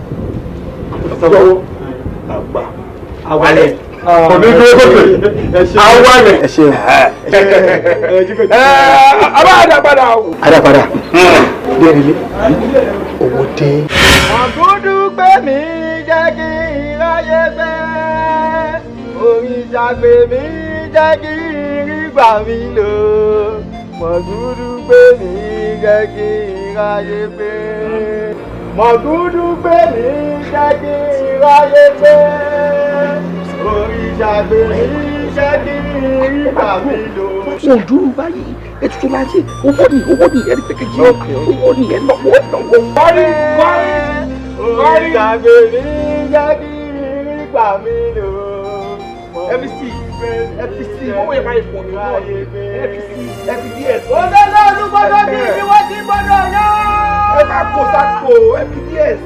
àbísọ́wọ́ àgbà awalẹ̀. Kò ní dúró sókè. Awalẹ̀. Ẹ ṣeun. Abá àdàpadà o. Àdàpadà. Dérelé owó dé. Ọ̀gúndùn pé mi jẹ́ kí n ráyé pé òrìṣà pé mi jẹ́ kí n rí gbà mí lò. Mọ̀gúdú pé mi jẹ́ kí n ráyé pé. Mọ̀gúdú pé mi jẹ́ kí n ráyé pé. Òrìṣà pé mi jẹ́ kí n rí gbà mí lò. Wọn ò dúró báyìí, ètùtù la ṣe, owó ni owó ni ẹni pé kejì owó ni ẹ lọ́wọ́ ẹ lọ́wọ́. Kọ́rí kọ́rí òrìṣà pé mi jẹ́ kí n rí gbà mí lò. FBC FBC owó yẹn máa ń pọ̀ ní FBC FBDS. Òdòdó olúgbọ́dọ̀ bí ibi wọ́n ti gbọ́dọ̀ yán. Ẹ má kó sáko FBDS.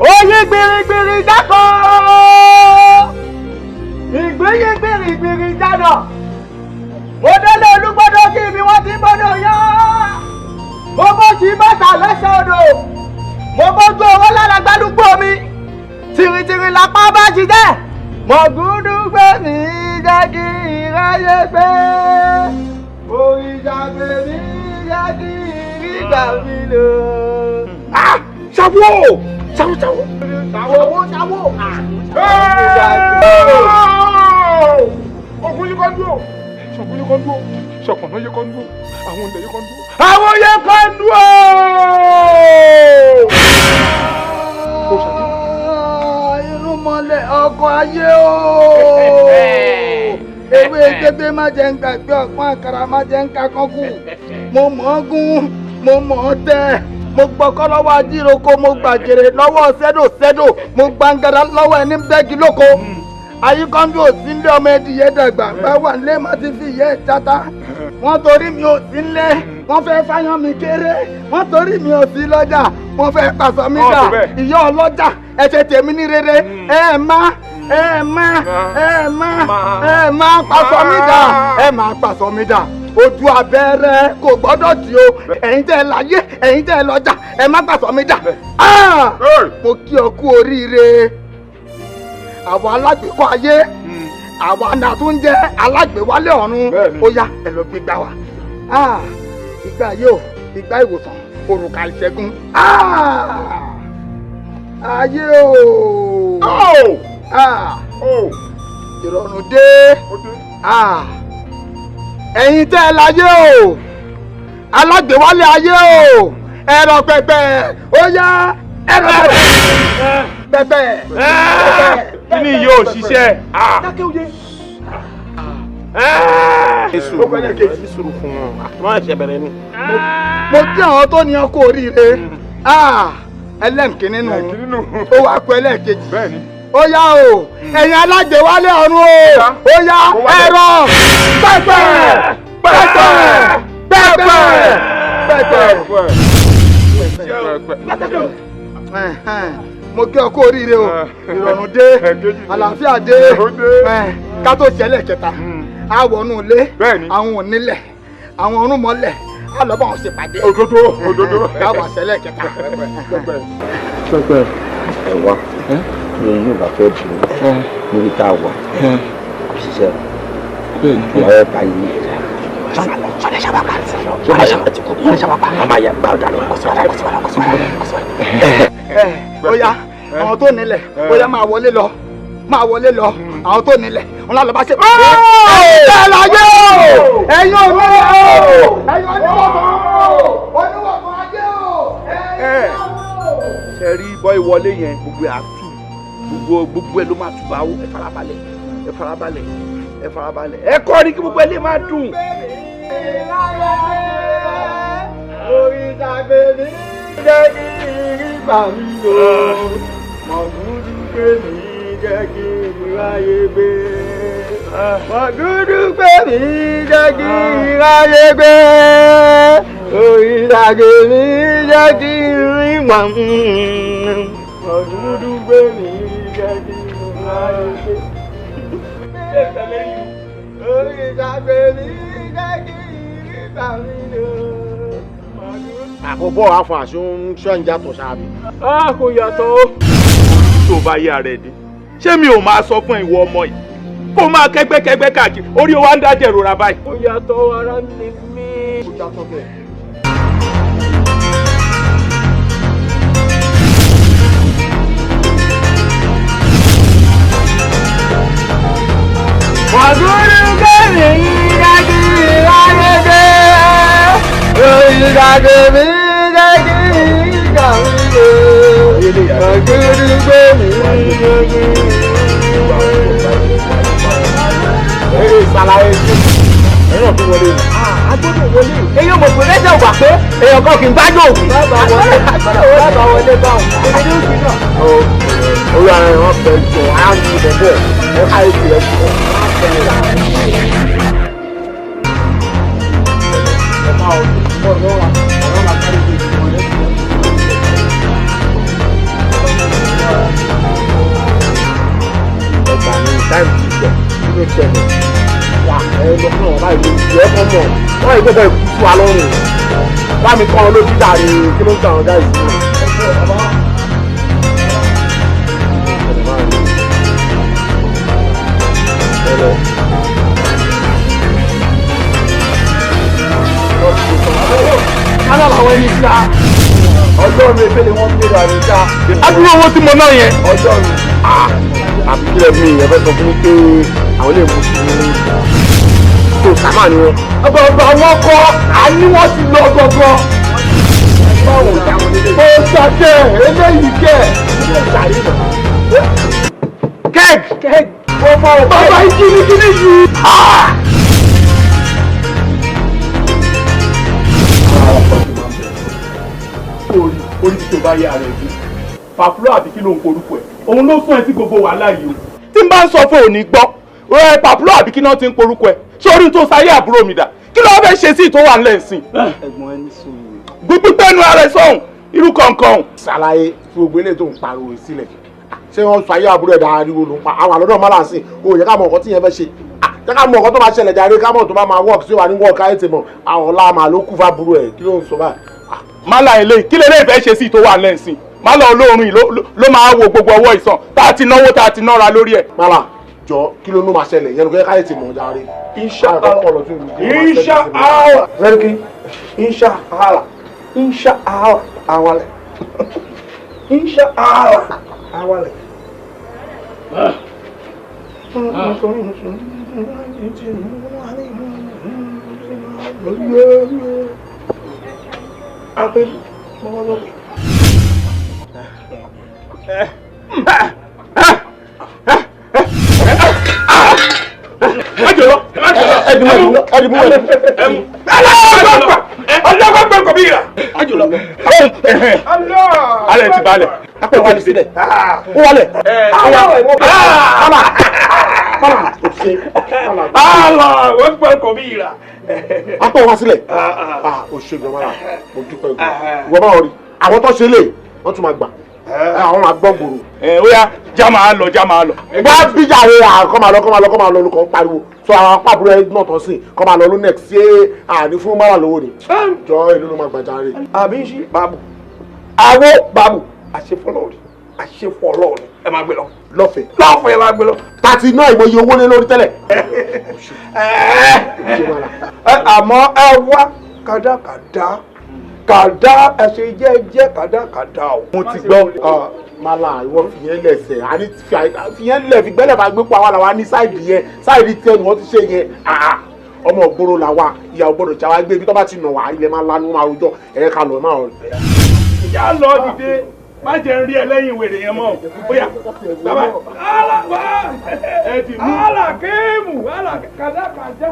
Oyin gbirigbiri jákò. Ìgbín gbirigbiri jánà. Mo délé olúgbọ́dọ̀ kí ibi wọ́n ti gbọ́dọ̀ yán. Mo bó sí bàtà lẹ́sẹ̀ odò. Mo bójú owó lára gbádùgbò mi. Tìrìtìrì lápá bá ti jẹ́. Mọ̀gúndú gbé mi jẹ́ kí n ráyé gbé. Òrìṣà gbé mi jẹ́ kí n rí gbà mí lò. Ṣàwó! Ṣàwó ṣàwó! Ṣàwó ṣàwó! Ògún yìí kan dúró, Ṣọ̀gbọ́n yìí kan dúró, Ṣọ̀pọ̀nà yìí kan dúró, àwọn olè yìí kan dúró. Àwọn yẹn kan dúró! Irúnmọlẹ̀ ọkọ̀ ayé o. Ewé gbégbé má jẹ́ ń gbàgbé ọ̀pọ̀n àkàrà má jẹ́ ń kakán kù. Mo mọ̀ ọ́ gún, mo mọ̀ ọ́ tẹ́. Mo gbọ́kọ́ lọ́wọ́ ajíroko, mo gbàjèrè lọ́wọ́ sẹ́dòsẹ́dò, mo gbàǹgàdà lọ́wọ́ ẹni bẹ́gi lóko. Ayíkọ́ndú ò sí nílé ọmọ ẹdìyẹ dàgbà, bá wà nílé má ti fi ìyẹ́ ìjata. Wọ́n torí mi ò sí nílé, wọ́n fẹ́ fáyán mi kéré. Wọ́n torí mi ò sí lọ́jà, wọ́n fẹ́ pàṣọ mi dà. Ìyá ọlọ́jà ẹ ṣe tèmi ní rere, ẹ má ẹ má ẹ má ẹ má pàṣọ mi dà, ẹ má pàṣọ mi dà. Ojú abẹ́rẹ́ kò gbọ́dọ̀ dì o, ẹ̀yin tẹ́ ẹ láyé, ẹ̀yin tẹ́ ẹ lọ́jà, ẹ má pàṣọ mi dà. Mo kí ọ kú oríire. Àwọn alágbèékọ́ ayé, àwa náà tún jẹ́ alágbèéwálé ọ̀run. Ó yá ẹ lọ gbégbá wa. Ìgbà yìí o, ìgbà ìwòsàn, òrùka ìṣẹ́gun. Ayé o. Ìrọ̀rùn dé. Ẹ̀yin tẹ́ ẹ láyé o, alágbèéwálé ayé o, ẹ̀rọ pẹpẹ, ó yá ẹ̀rọ pẹpẹ. Kí ni yóò ṣiṣẹ́? Dákẹ́ òye. Sùúrù fún wọn, wọ́n ṣẹ̀ṣẹ̀ bẹ̀rẹ̀ ni. Mo kí àwọn tó ní ọkọ̀ oríire. Ẹlẹ́ǹkínní nù, ó wàá kó ẹlẹ́ẹ̀kejì. Ó yá o, ẹ̀yin alágbèéwálé ọ̀run o, ó yá ẹ̀rọ pẹ́pẹ́ pẹ́pẹ́ pẹ́pẹ́ pẹ́pẹ́. Mo kí ọ kú oríire o, ìrọ̀rùn dé, àlàáfíà dé, ká tó ṣẹlẹ̀ kẹta, a wọnú ilé, àwọn onílẹ̀, àwọn ọ̀rúnmọlẹ̀, a lọ bá wọn ṣèpàdé. Òdodo òdodo. Káwọn ṣẹlẹ̀ kẹta. Pẹ́pẹ́ ẹ wá ní yóò bá fẹ́ dùn níbi tá a wà ṣiṣẹ́ rẹ̀ bá yín ní ẹ̀dá. Ó yá àwọn tó nílẹ̀, ó yá máa wọlé lọ, máa wọlé lọ, àwọn tó nílẹ̀, wọn lọ bá ṣe. Ẹ̀yin tẹ́ ẹ láyé o, ẹ̀yin onílẹ̀ o, ẹ̀yin oníwọ̀gbọ̀n o, oníwọ̀gbọ̀n ayé o, ẹ̀yin o. Ṣé rí bọ́ ìwọlé yẹn gbogbo ẹ̀ á tù, gbogbo ẹ̀ ló máa tù bá wò, ẹ farabalẹ̀, ẹ farabalẹ̀, ẹ farabalẹ̀, ẹ kọ́ ni kí gbogbo ẹ lè máa dùn. Òrìṣà gbèmí jẹ́ kí n rí gbà mí lò. Mọ̀gúdú gbèmí jẹ́ kí n ráyé gbé. Mọ̀gúdú gbèmí jẹ́ kí n ráyé gbé. Òrìṣà gbèmí jẹ́ kí n rí gbà mí. Mọ̀gúdú gbèmí jẹ́ kí n ráyé gbé. Àkọ́bọ̀ àfọ̀ àṣọ ń ṣọ́ ń yàtọ̀ ṣáàbì. A kò yàtọ̀ o. Tó bá yá rẹ̀ dé, ṣé mi ò máa sọ fún ìwọ ọmọ yìí? Kó máa kẹ́gbẹ́kẹ́gbẹ́ káàkiri, orí wa ń dájẹ́ ìrora báyìí. Kò yàtọ̀ ara ni mí. Kò yàtọ̀ bẹ́ẹ̀. Wàdúrú kẹ́mi dájú ìlànà ìdàgbé mi dájú ìdàgbé wàdúrú kẹ́mi dájú. Eré ìsàlàyé jù ẹ̀rọ tó wọlé ni. A gbọ́dọ̀ wọlé. Eyín ọmọ pé lẹ́sẹ̀ wà pé èèyàn kan kì í gbájú ògùn. Bàbá wọlé báwọn. Èmi ní òsì náà. Orí ara ẹ̀ wọ́n fẹ́ jọ á ní ibẹ̀ bẹ́ẹ̀ ẹ̀ ká èsì rẹ̀ jù. Ẹgbà ní táìmù ti jẹ kí ló ṣẹlẹ̀ wà ẹ lọ fún ọ̀rọ̀ báyìí lójú ẹ kọ́ mọ̀ wọ́n yìí gbọ́dọ̀ ikú sí wa lọ́rùn bá mi kọ́ ọ lójú dàrí kí ló ń tàn ọ̀gá ìsìn náà. Kálá làwọn ẹni sá. Ọjọ́ mi efele wọ́n gbé dànù sá. Adúrú owó tí mo ná yẹn. Ọjọ́ mi. Àbí kílẹ̀ mi ìyẹn fẹ́ sọ fún mi pé àwọn lè mú sí i tó sàmà ni wọn. Ọ̀bọ̀ọ̀bọ̀ àwọn kọ́ àní wọ́n ti lọ gangan. Ó ṣàkẹ́ eléyìí kẹ̀. Kẹ́ẹ̀kì. Kẹ́ẹ̀kì. Bàbá ìkíníkíní yìí. Orí orí tó bá yá rẹ̀ bí. Pàfúrò àbí kí ló ń korúkọ ẹ̀? Òun ló sún ẹ sí gbogbo wàhálà yìí o. Tí n bá ń sọ fún òní gbọ́, ẹ pàfúrò àbí kí náà ti ń korúkọ ẹ̀? Ṣé orí tó sáyé àbúrò mi dà? Kí ló fẹ́ ṣe sí ìtò wà ńlẹ̀ ìsìn? Ẹ̀gbọ́n ẹni sùúrù. Gbígbé nu ara ẹ sọ̀hún, irú kọ̀ọ̀kan. Ṣàlàyé tí gbogbo eléyìí tó ń pariwo sílẹ̀. Ṣé wọ́n sọ ayé àbúrò ẹ̀dá ariwo ló ń pa? Àwọn àlọ́dọ̀ máa là ń sìn. O yẹ ká mọ nǹkan tí yẹn fẹ́ ṣe. Jẹ́ ká mọ nǹkan tó máa ṣẹlẹ̀ jàre ká mọ̀ tó bá máa work sí wà ní work ayé tèmọ̀. Àwọn ọ̀la màá ló kú fábúrò ẹ̀ kí ló ń sọ báyìí? Málà eléyìí kí lélẹ́yìí fẹ́ ṣe sí tó wà lẹ́sìn málà olóorun yìí ló máa wo gbogbo ọwọ́ ìsàn tá a ti náwó tá a ti nára lórí ẹ̀. Málà jọ kí ló ló máa ṣẹlẹ̀ yẹn ló kẹ́ káyé ti mọ̀ jàre. Insha Allah Insha Allah Zeriki Insha Allah Insha Allah awalẹ̀ Insha Allah awalẹ̀. Alẹ́ ti balẹ̀. Apẹ̀ wálé sílẹ̀. Ó wálẹ̀. Allah wọ́n gbọ́ kò bí ra. Apẹ̀ wá sílẹ̀. O ṣe gan mara, mo dúpẹ́ gan. Ìwọ bá wọ rí, àwọn tó ṣe lè, wọ́n tún máa gbà. Àwọn máa gbọ́ gbòòrò. Ẹ ó yá, já máa lọ, já máa lọ. Wá bíjà rẹ̀ kọ́ máa lọ, kọ́ máa lọ, kọ́ máa lọ olùkọ́ ń pariwo. Sọ àwọn apábúrò ẹ náà tán sí, kọ́ máa lọ ló next ṣé àní fún mara lówó ni. Jọ èló ló máa gbàjà rẹ̀. Àbí ṣí bàbù, àwo bàbù, àṣefọlọ́ rí, àṣefọlọ́ rí, ẹ máa gbé lọ. Lọ́fẹ̀ẹ́. Lọ́fẹ̀ẹ́ ẹ máa gbé lọ. Tàti náà ìmọ̀ye owó lé lórí tẹ́lẹ̀. Àmọ́ ẹ wá kàdákàdá kàdá ẹsẹ̀ jẹ́jẹ́ kàdákàdá o. Mo ti gbọ́. Mala ìwọ fìyẹn lẹsẹ̀ àní fìyẹn lẹ̀ fi gbẹ́lẹ̀ máa gbé pa wá làwa ní sáìdì yẹn sáìdì tiẹ̀ ni wọ́n ti ṣe yẹn ọmọ ògbóró la wa ìyàwó gbọ́dọ̀ já wa gbé ibi tó bá ti nà wá ilẹ̀ máa lanu máa rojọ́ ẹ̀yẹ ká lọ máa rọ. Ìyá lọ dìde má jẹ́ ń rí ẹ lẹ́yìn wèrè yẹn mọ́ bóyá bàbá ẹ ti mú. Alákéèmù kàdákàdá.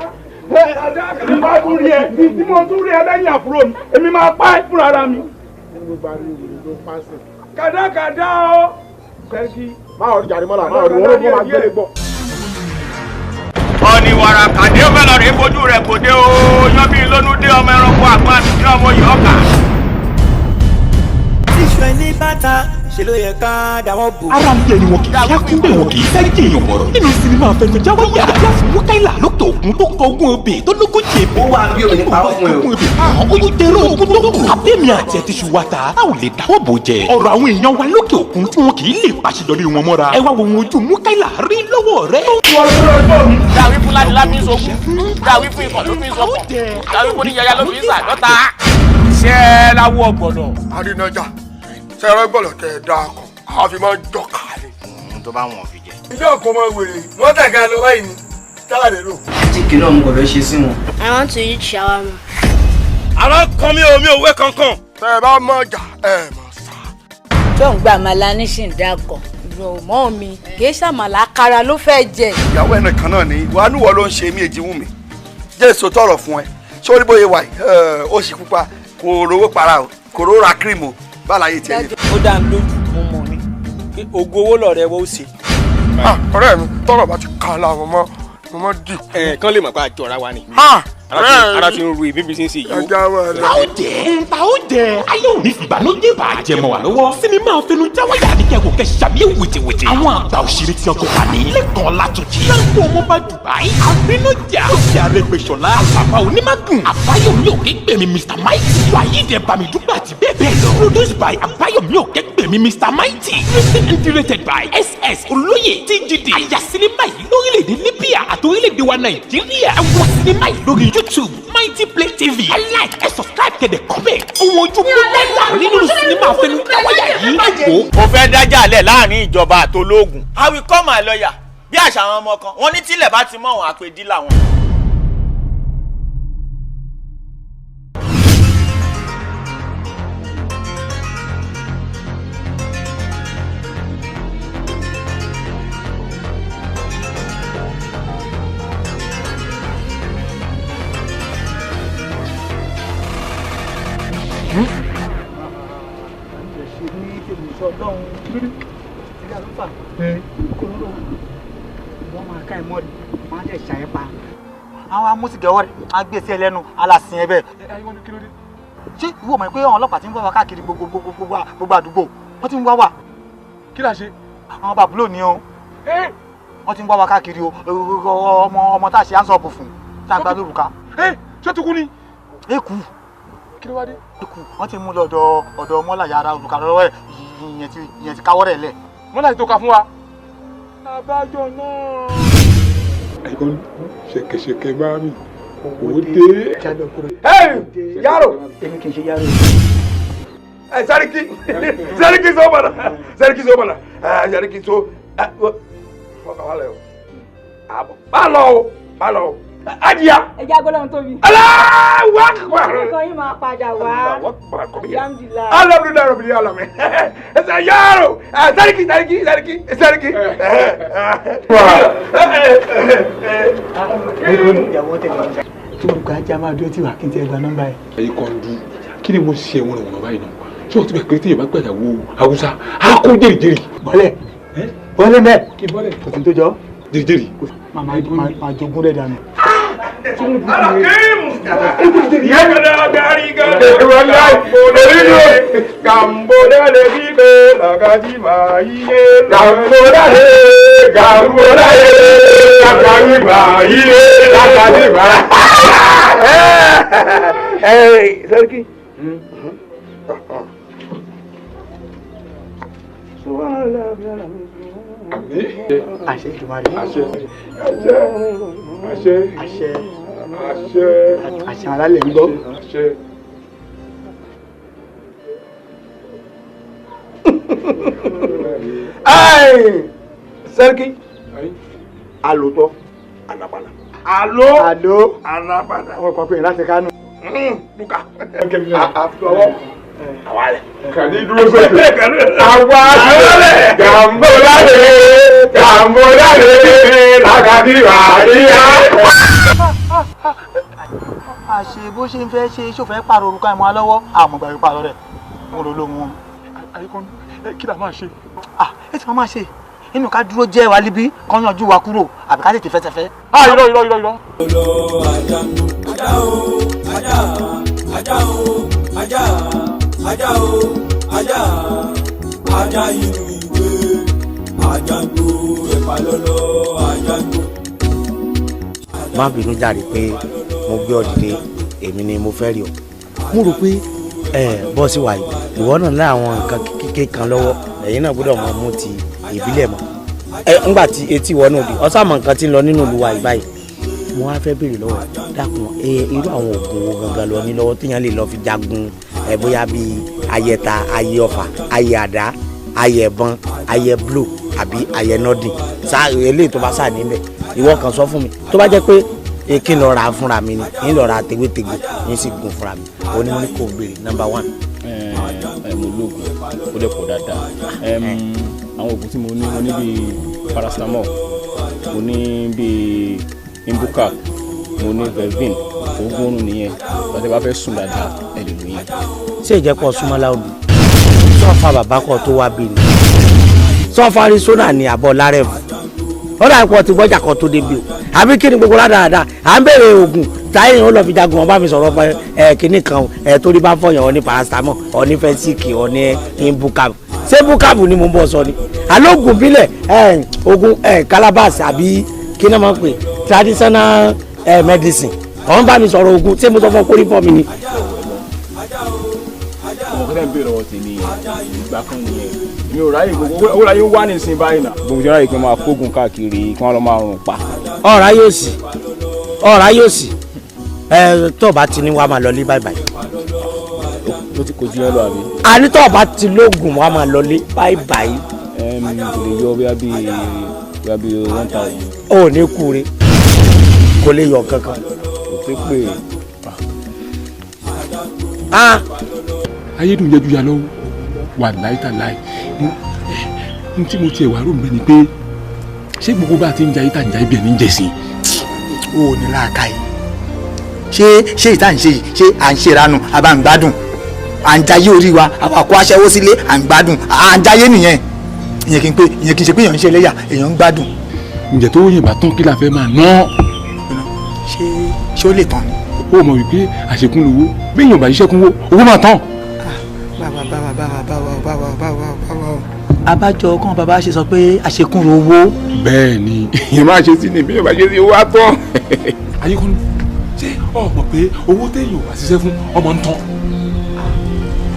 Tí bá tún rí ẹ tí mo tún rí ẹ lẹ́yìn àbúrò mi èmi máa pa ẹ́ fúnra ra mi. Kàdákàdá o. Kẹ́kí. Máa rí jàre mọ́lá máa rí wọn ló máa gbélé gbọ́. Ọ̀nì wàrà kàdé ó fẹ́ lọ rí fojú rẹ̀ kò dé o yan bí lónú dé ọmọ ẹranko àgbọn àti ọmọ yìí ọkà. Tíṣù ẹni bàtà Ṣe ló yẹ ká dáwọ́ bò. Ara ń tẹni wọn kì í ṣẹ́kù bẹ́ẹ̀ wọn kì í fẹ́ jèèyàn bọ̀rọ̀. Nínú sinimá afẹnujáwáyà Wúkáìlà lókè òkun tó kọ ogún ebè tó lógójì ebè. Ó wà bí òní pa ọ́ fún ẹ o. Àwọn olùdérò ogun tó kù. Abẹ́mi àti ẹtí ṣu wa ta, a ò lè dáwọ́ bò jẹ. Ọ̀rọ̀ àwọn èèyàn wa lókè òkun tí wọn kì í lè pàṣeyọrí wọn mọ́ra. Ẹ wá wo ohun ojú Múkáìlà rí lọ́wọ́ rẹ. Dàwí fún ládìlá fi ń sokùn, dàwí fún ikọ̀ ló fi ń sọkọ̀, dàwí fún oníyàyà ló fi ń sàdọ́ta. Iṣẹ́ láwọ ọ̀gbọ̀nọ̀. Àrínájà sẹ́rẹ́ gbọ́dọ̀ tẹ̀ ẹ́ dáa kan, àwọn fi máa ń jọkà ni. Tó bá wọn fi jẹ. Ilé ọkọ̀ máa wèrè, wọ́n tẹ̀ka lọ báyìí ni, táàdé lò. Jíkì náà mo kò fẹ́ ṣe sí wọn. I want to eat shawarma. Àrà kan mi ò mi ò wé kankan. Tẹ́ ẹ bá mọ̀ jà ẹ mọ̀ sá. Tó ń gba àmàlà ní sì ń dákọ̀. Ìrọ̀ mọ́ mi kì í ṣàmàlà kára ló fẹ́ jẹ. Ìyàwó ẹ̀ nìkan náà ni wàá níwọ̀ ló ń ṣe mí èjì wù mí. Jẹ́ èso tọrọ fún ẹ. Sórí bóyá wà yìí, ó sì pupa, kò rówó para o, kò rówó ra kírímù o, báláyé tiẹ̀ ni. Ó dá mi lójú mo mọ̀ ni pé ògo owó lọ̀rẹ́ wọ́n ó ṣe. Ọ̀rẹ́ mi tọ́rọ̀ bá ti kà láwọn mọ́ mo mọ́ dì. Ẹ kán lè mọ̀ pé àjọra wa ni. Ara ti ń ru ìbí bí ṣe ń ṣe yìí o. Ẹja wa lọ. Ta ó jẹ́ ta ó jẹ́ ayé òní fìbànújẹ́ bá jẹ mọ́ wa lọ́wọ́. Sinimá afẹnujáwáyà ní kẹ́kọ̀ọ́ kẹ́ sàmì wìtìwìtì. Àwọn àgbà òṣèré tí ọkọ̀ wà ní. Lẹ́kọ̀ọ́ Látúnjì. Sanko ọmọba Dubai. Àrínájà. Lókè Arẹ́gbẹ́ṣọlá. Àlàbà onímágùn. Àbáyọ̀mí Òkègbèmí Mr Mighty. Wàyídì Bámidúpẹ́ àti bẹ́ẹ̀ bẹ́ẹ̀ lọ. Produced by Àbáyọ̀mí Òkègbèmí Mr Mighty. Written and directed by SS Olóyè TGD. Àyà sinimá yìí lórílẹ̀‐èdè Libya àti orílẹ̀-èdè wa Nàìjíríà. Ẹ wo sinimá yìí lórí YouTube Mighty Play TV. Ẹ like, ẹ subscribe, kẹ̀dẹ̀ comment. Ohun ojú mú láìláàrin nínú sinimá afẹnujáwáyà yìí. Ẹ wò ó. Mo fẹ́ dájà lẹ̀ láàrin ìjọba àtológun. I will call my lawyer. Bí àṣà àwọn ọmọ kan, wọ́n ní tílẹ̀ bá ti mọ́ àwọn àpèdí làwọn. Àwọn amúsìgẹ̀wọ́ rẹ̀ á gbé sí ẹ lẹ́nu aláṣin ẹ bẹ́ẹ̀. Ṣé ìwọ mọ̀ pé àwọn ọlọ́pàá ti ń wá wa káàkiri gbogbo àdúgbò wọ́n ti ń wá wa. Kí la ṣe? Àwọn bàbúlò ni o. Wọ́n ti ń wá wa káàkiri o. Ọmọ tá a ṣe ánsọ̀pù fún tá a gba lórúkà. Ṣé ó ti kú ni? Ẹ kú. Kí ló wá dé? Ẹ kú. Wọ́n ti mú lọ ọ̀dọ̀ mọ́là yàrá òrùka lọ́wọ́ ẹ̀ ìyẹn ti káwọ́ rẹ̀ lẹ̀. Mọ́là ti tó ka fún wa. Àbájọ náà. Ẹ̀gbọ́n ṣẹ̀kẹ̀ṣẹ̀kẹ̀ máa mi owó dé. Yaro. Èmi kì í ṣe yaro. Ẹ Sẹ́ríkì Sẹ́ríkì so bọ̀dà Sẹ́ríkì so bọ̀dà Sẹ́ríkì so fọkàn wà lẹ o. Má lọ o, má lọ o. Ajiya. Ẹ jẹ́ agbọ́dọ̀ tóbi. Allahu Akbar. Akẹ́kọ̀ọ́ yín máa padà wá. Alhamdulillah. Alhamdulillah Rabbil alamin. Ẹ sẹ yaro. Sẹ́ríkì Sẹ́ríkì Sẹ́ríkì Sẹ́ríkì. Tí mo gba ajá máa dúró tí wàá kí n tiẹ̀ gba nọ́mbà yẹn. Ẹyin kan du kí ni mo ṣe wọn wọ̀n báyìí náà? Ṣé o ti bẹ̀ pé tí yorùbá gbàyàwó Haúsá á kó jèrìjèrì? Bọ́lẹ̀ bọ́lẹ̀ mẹ́ kò sí tó jọ. Jèrìjèrì. Màá jogún rẹ̀ dànù. Alakimu. Yẹ́gẹ́dẹ́ gàrígà. Gàmbódàlẹ̀ bíbẹ̀ làgàdì máa yíyé. Gàmbódàlẹ̀ gàmbódàlẹ̀ làgàdì máa yíyé làgàdì máa. Sẹ́ríkì. Àṣẹ Èdùmàrè. Àṣẹ. Àṣẹ. Àṣẹ. Àṣẹ. Àṣẹ alálẹ̀ ń gbọ́. Àṣẹ. Sẹ́ríkì. Alòtọ́ ànàpàlà. Alo. Alo. Ànàpàlà. Àwọn kan pè é láti Kánò. Duka. Àfọwọ́. Àwalẹ̀. Kàní dúró sókè. Àwa lọ́lẹ̀. Gàmbódàlẹ̀ gàmbódàlẹ̀ làgàdì wàríyá. Àṣe bó ṣe ń fẹ́ ṣe ṣó fẹ́ pààrọ̀ orúkọ ẹ̀mọ́ alọ́wọ́ àmọ̀gbà yóò pààrọ̀ rẹ̀ mo rò lóhun wọn. Àyíkọ́ni kí la máa ṣe? Ẹ ti máa ṣe inú ká dúró jẹ́ wa líbí kán yanjú wa kúrò àbí ká tètè fẹsẹ̀fẹ́. Irọ́ irọ́ irọ́ irọ́. Ajá o, ajá, ajá o, ajá, ajá o, ajá, Ajá inú ìwé, ajá ń gbó ẹ̀pà lọ́lọ́, ajá ń gbó. Má bínú jàre pé mo gbé ọ dìde, èmi ni mo fẹ́ rí ọ. Mo rò pé ẹ bọ́sì wàyí, ìwọ náà ní àwọn nǹkan kékeré kan lọ́wọ́, ẹ̀yin náà gbọ́dọ̀ mọ mú ti ìbílẹ̀ mọ́. Ẹ ńgbà tí etí ìwọ náà di ọ̀sán mọ̀ nǹkan tí ń lọ nínú ìlú wa yìí báyìí, mo wá fẹ́ béèrè lọ́wọ́, dákun, ẹ irú àwọn oògùn wo gangan lọ ní lọ́wọ́ téèyàn lè lọ fi jagun, ẹ bóyá bíi ayẹta, ayẹ ọfà, ayẹ àdá, ayẹ ẹ̀bọn, ayẹ blo àbí ayẹ nọdìn sá, eléyìí tó bá sà níbẹ̀, ìwọ kan sọ fún mi. Tó bá jẹ́ pé kí n lọ ra fúnra mi ni, n lọ ra tewétegbò, n sì gun fúnra mi. Ó ní mo ní kò béèrè number one. Ẹ mo lóògùn, ó dẹ̀ pọ̀ dáadáa. Àwọn oògùn tí mo ní, mo ní bíi paracetamol, mo ní bíi Ibucap, mo ní Vevin, oògùn oorun nìyẹn. Bàtẹ́ bá fẹ́ sùn dáadáa, ẹ lè lò yẹn. Ṣé ìjẹ́pọ̀ súnmọ́lá olù sọ́ọ̀fà bàbá kan tó wá bí ni sọ́ọ̀fà Arizona ní àbọ̀ lárẹ̀fù ó dà pọ̀ tí gbọ́jà kan tó débi o, àbí kí ni gbogbo ládàáda à ń béèrè oògùn táyé ó lọ fi jagun? Ọba mi sọ̀rọ̀ pé ẹ kíní kan ẹ torí bá fọyàn, ọ ní paracetamol, ọ ní fẹsíkì, ọ ní Ibucap. Ṣé Ibucap ni mo ń bọ̀ sọ ni alóògùn bílẹ̀, ẹ oògùn ẹ calabash àbí kí ni wọ́n pè traditional ẹ medicine? Ọ̀n bá mi sọ̀rọ̀ oògùn, ṣé mo sọ fún ọ kórìí fọ́ mi ni. Ọmọ kẹtẹ ń béèrè ọwọ́ tèmi ìgbà kan nìyẹn, mi ò ráyè gbogbo owó láyé wá ní ìsìn báyìí náà. Gbogbo ìjọba yìí kí wọ́n máa kógun káàkiri, kí wọ́n lọ máa rùn pa. Ọ̀rá yóò sì, ọ̀rá yóò sì, ẹ tó o bá ti ní wàá máa lọ lé báyìí báyìí. Ló ti kojú yẹn lọ àbí. Àní tó o bá ti lóògùn, wàá máa lọ lé báyìí báyìí. Kò lè yọ bóyá bíi 1000. O ò ní kúre, kò lè yọ kankan. Kò tó pè é. Ayédùn jẹjú ya lọ́wọ́ wà láìtàláì n tí mo tiẹ̀ wá rò mí ni pé ṣé gbogbo bá a ti ń jayé tá à ń jayé bí ẹni ń jẹ̀sìn. O ò ní làákàyè. Ṣé ìta ń ṣe yìí, ṣé à ń ṣèrànù àbá ń gbádùn, à ń jayé orí wa, àwa kó aṣẹ́wó sílé, à ń gbádùn, à ń jayé nìyẹn. Ìyẹn kì í pé, ìyẹn kì í ṣe pé èèyàn ń ṣe ẹlẹ́yà, èèyàn ń gbádùn. Ǹjẹ́ tó yìnbá tán, kí la fẹ́ máa ná? Ṣé ó lè tán ni? Ó mọ̀ wípé àṣekún lówó, bí èèyàn bá ṣiṣẹ́ kún owó, owó máa tán. Báwa báwa báwa báwa báwa báwa báwa. Abájọ kan bàbá ṣe sọ pé àṣekún owó. Bẹ́ẹ̀ ni, ìyẹn máa ṣe sí ni, bí èèyàn bá ṣe sí, owó á tán. Ayékúnlé, ṣé o mọ̀ pé owó téèyàn ò bá ṣiṣẹ́ fún ọmọ ń tán?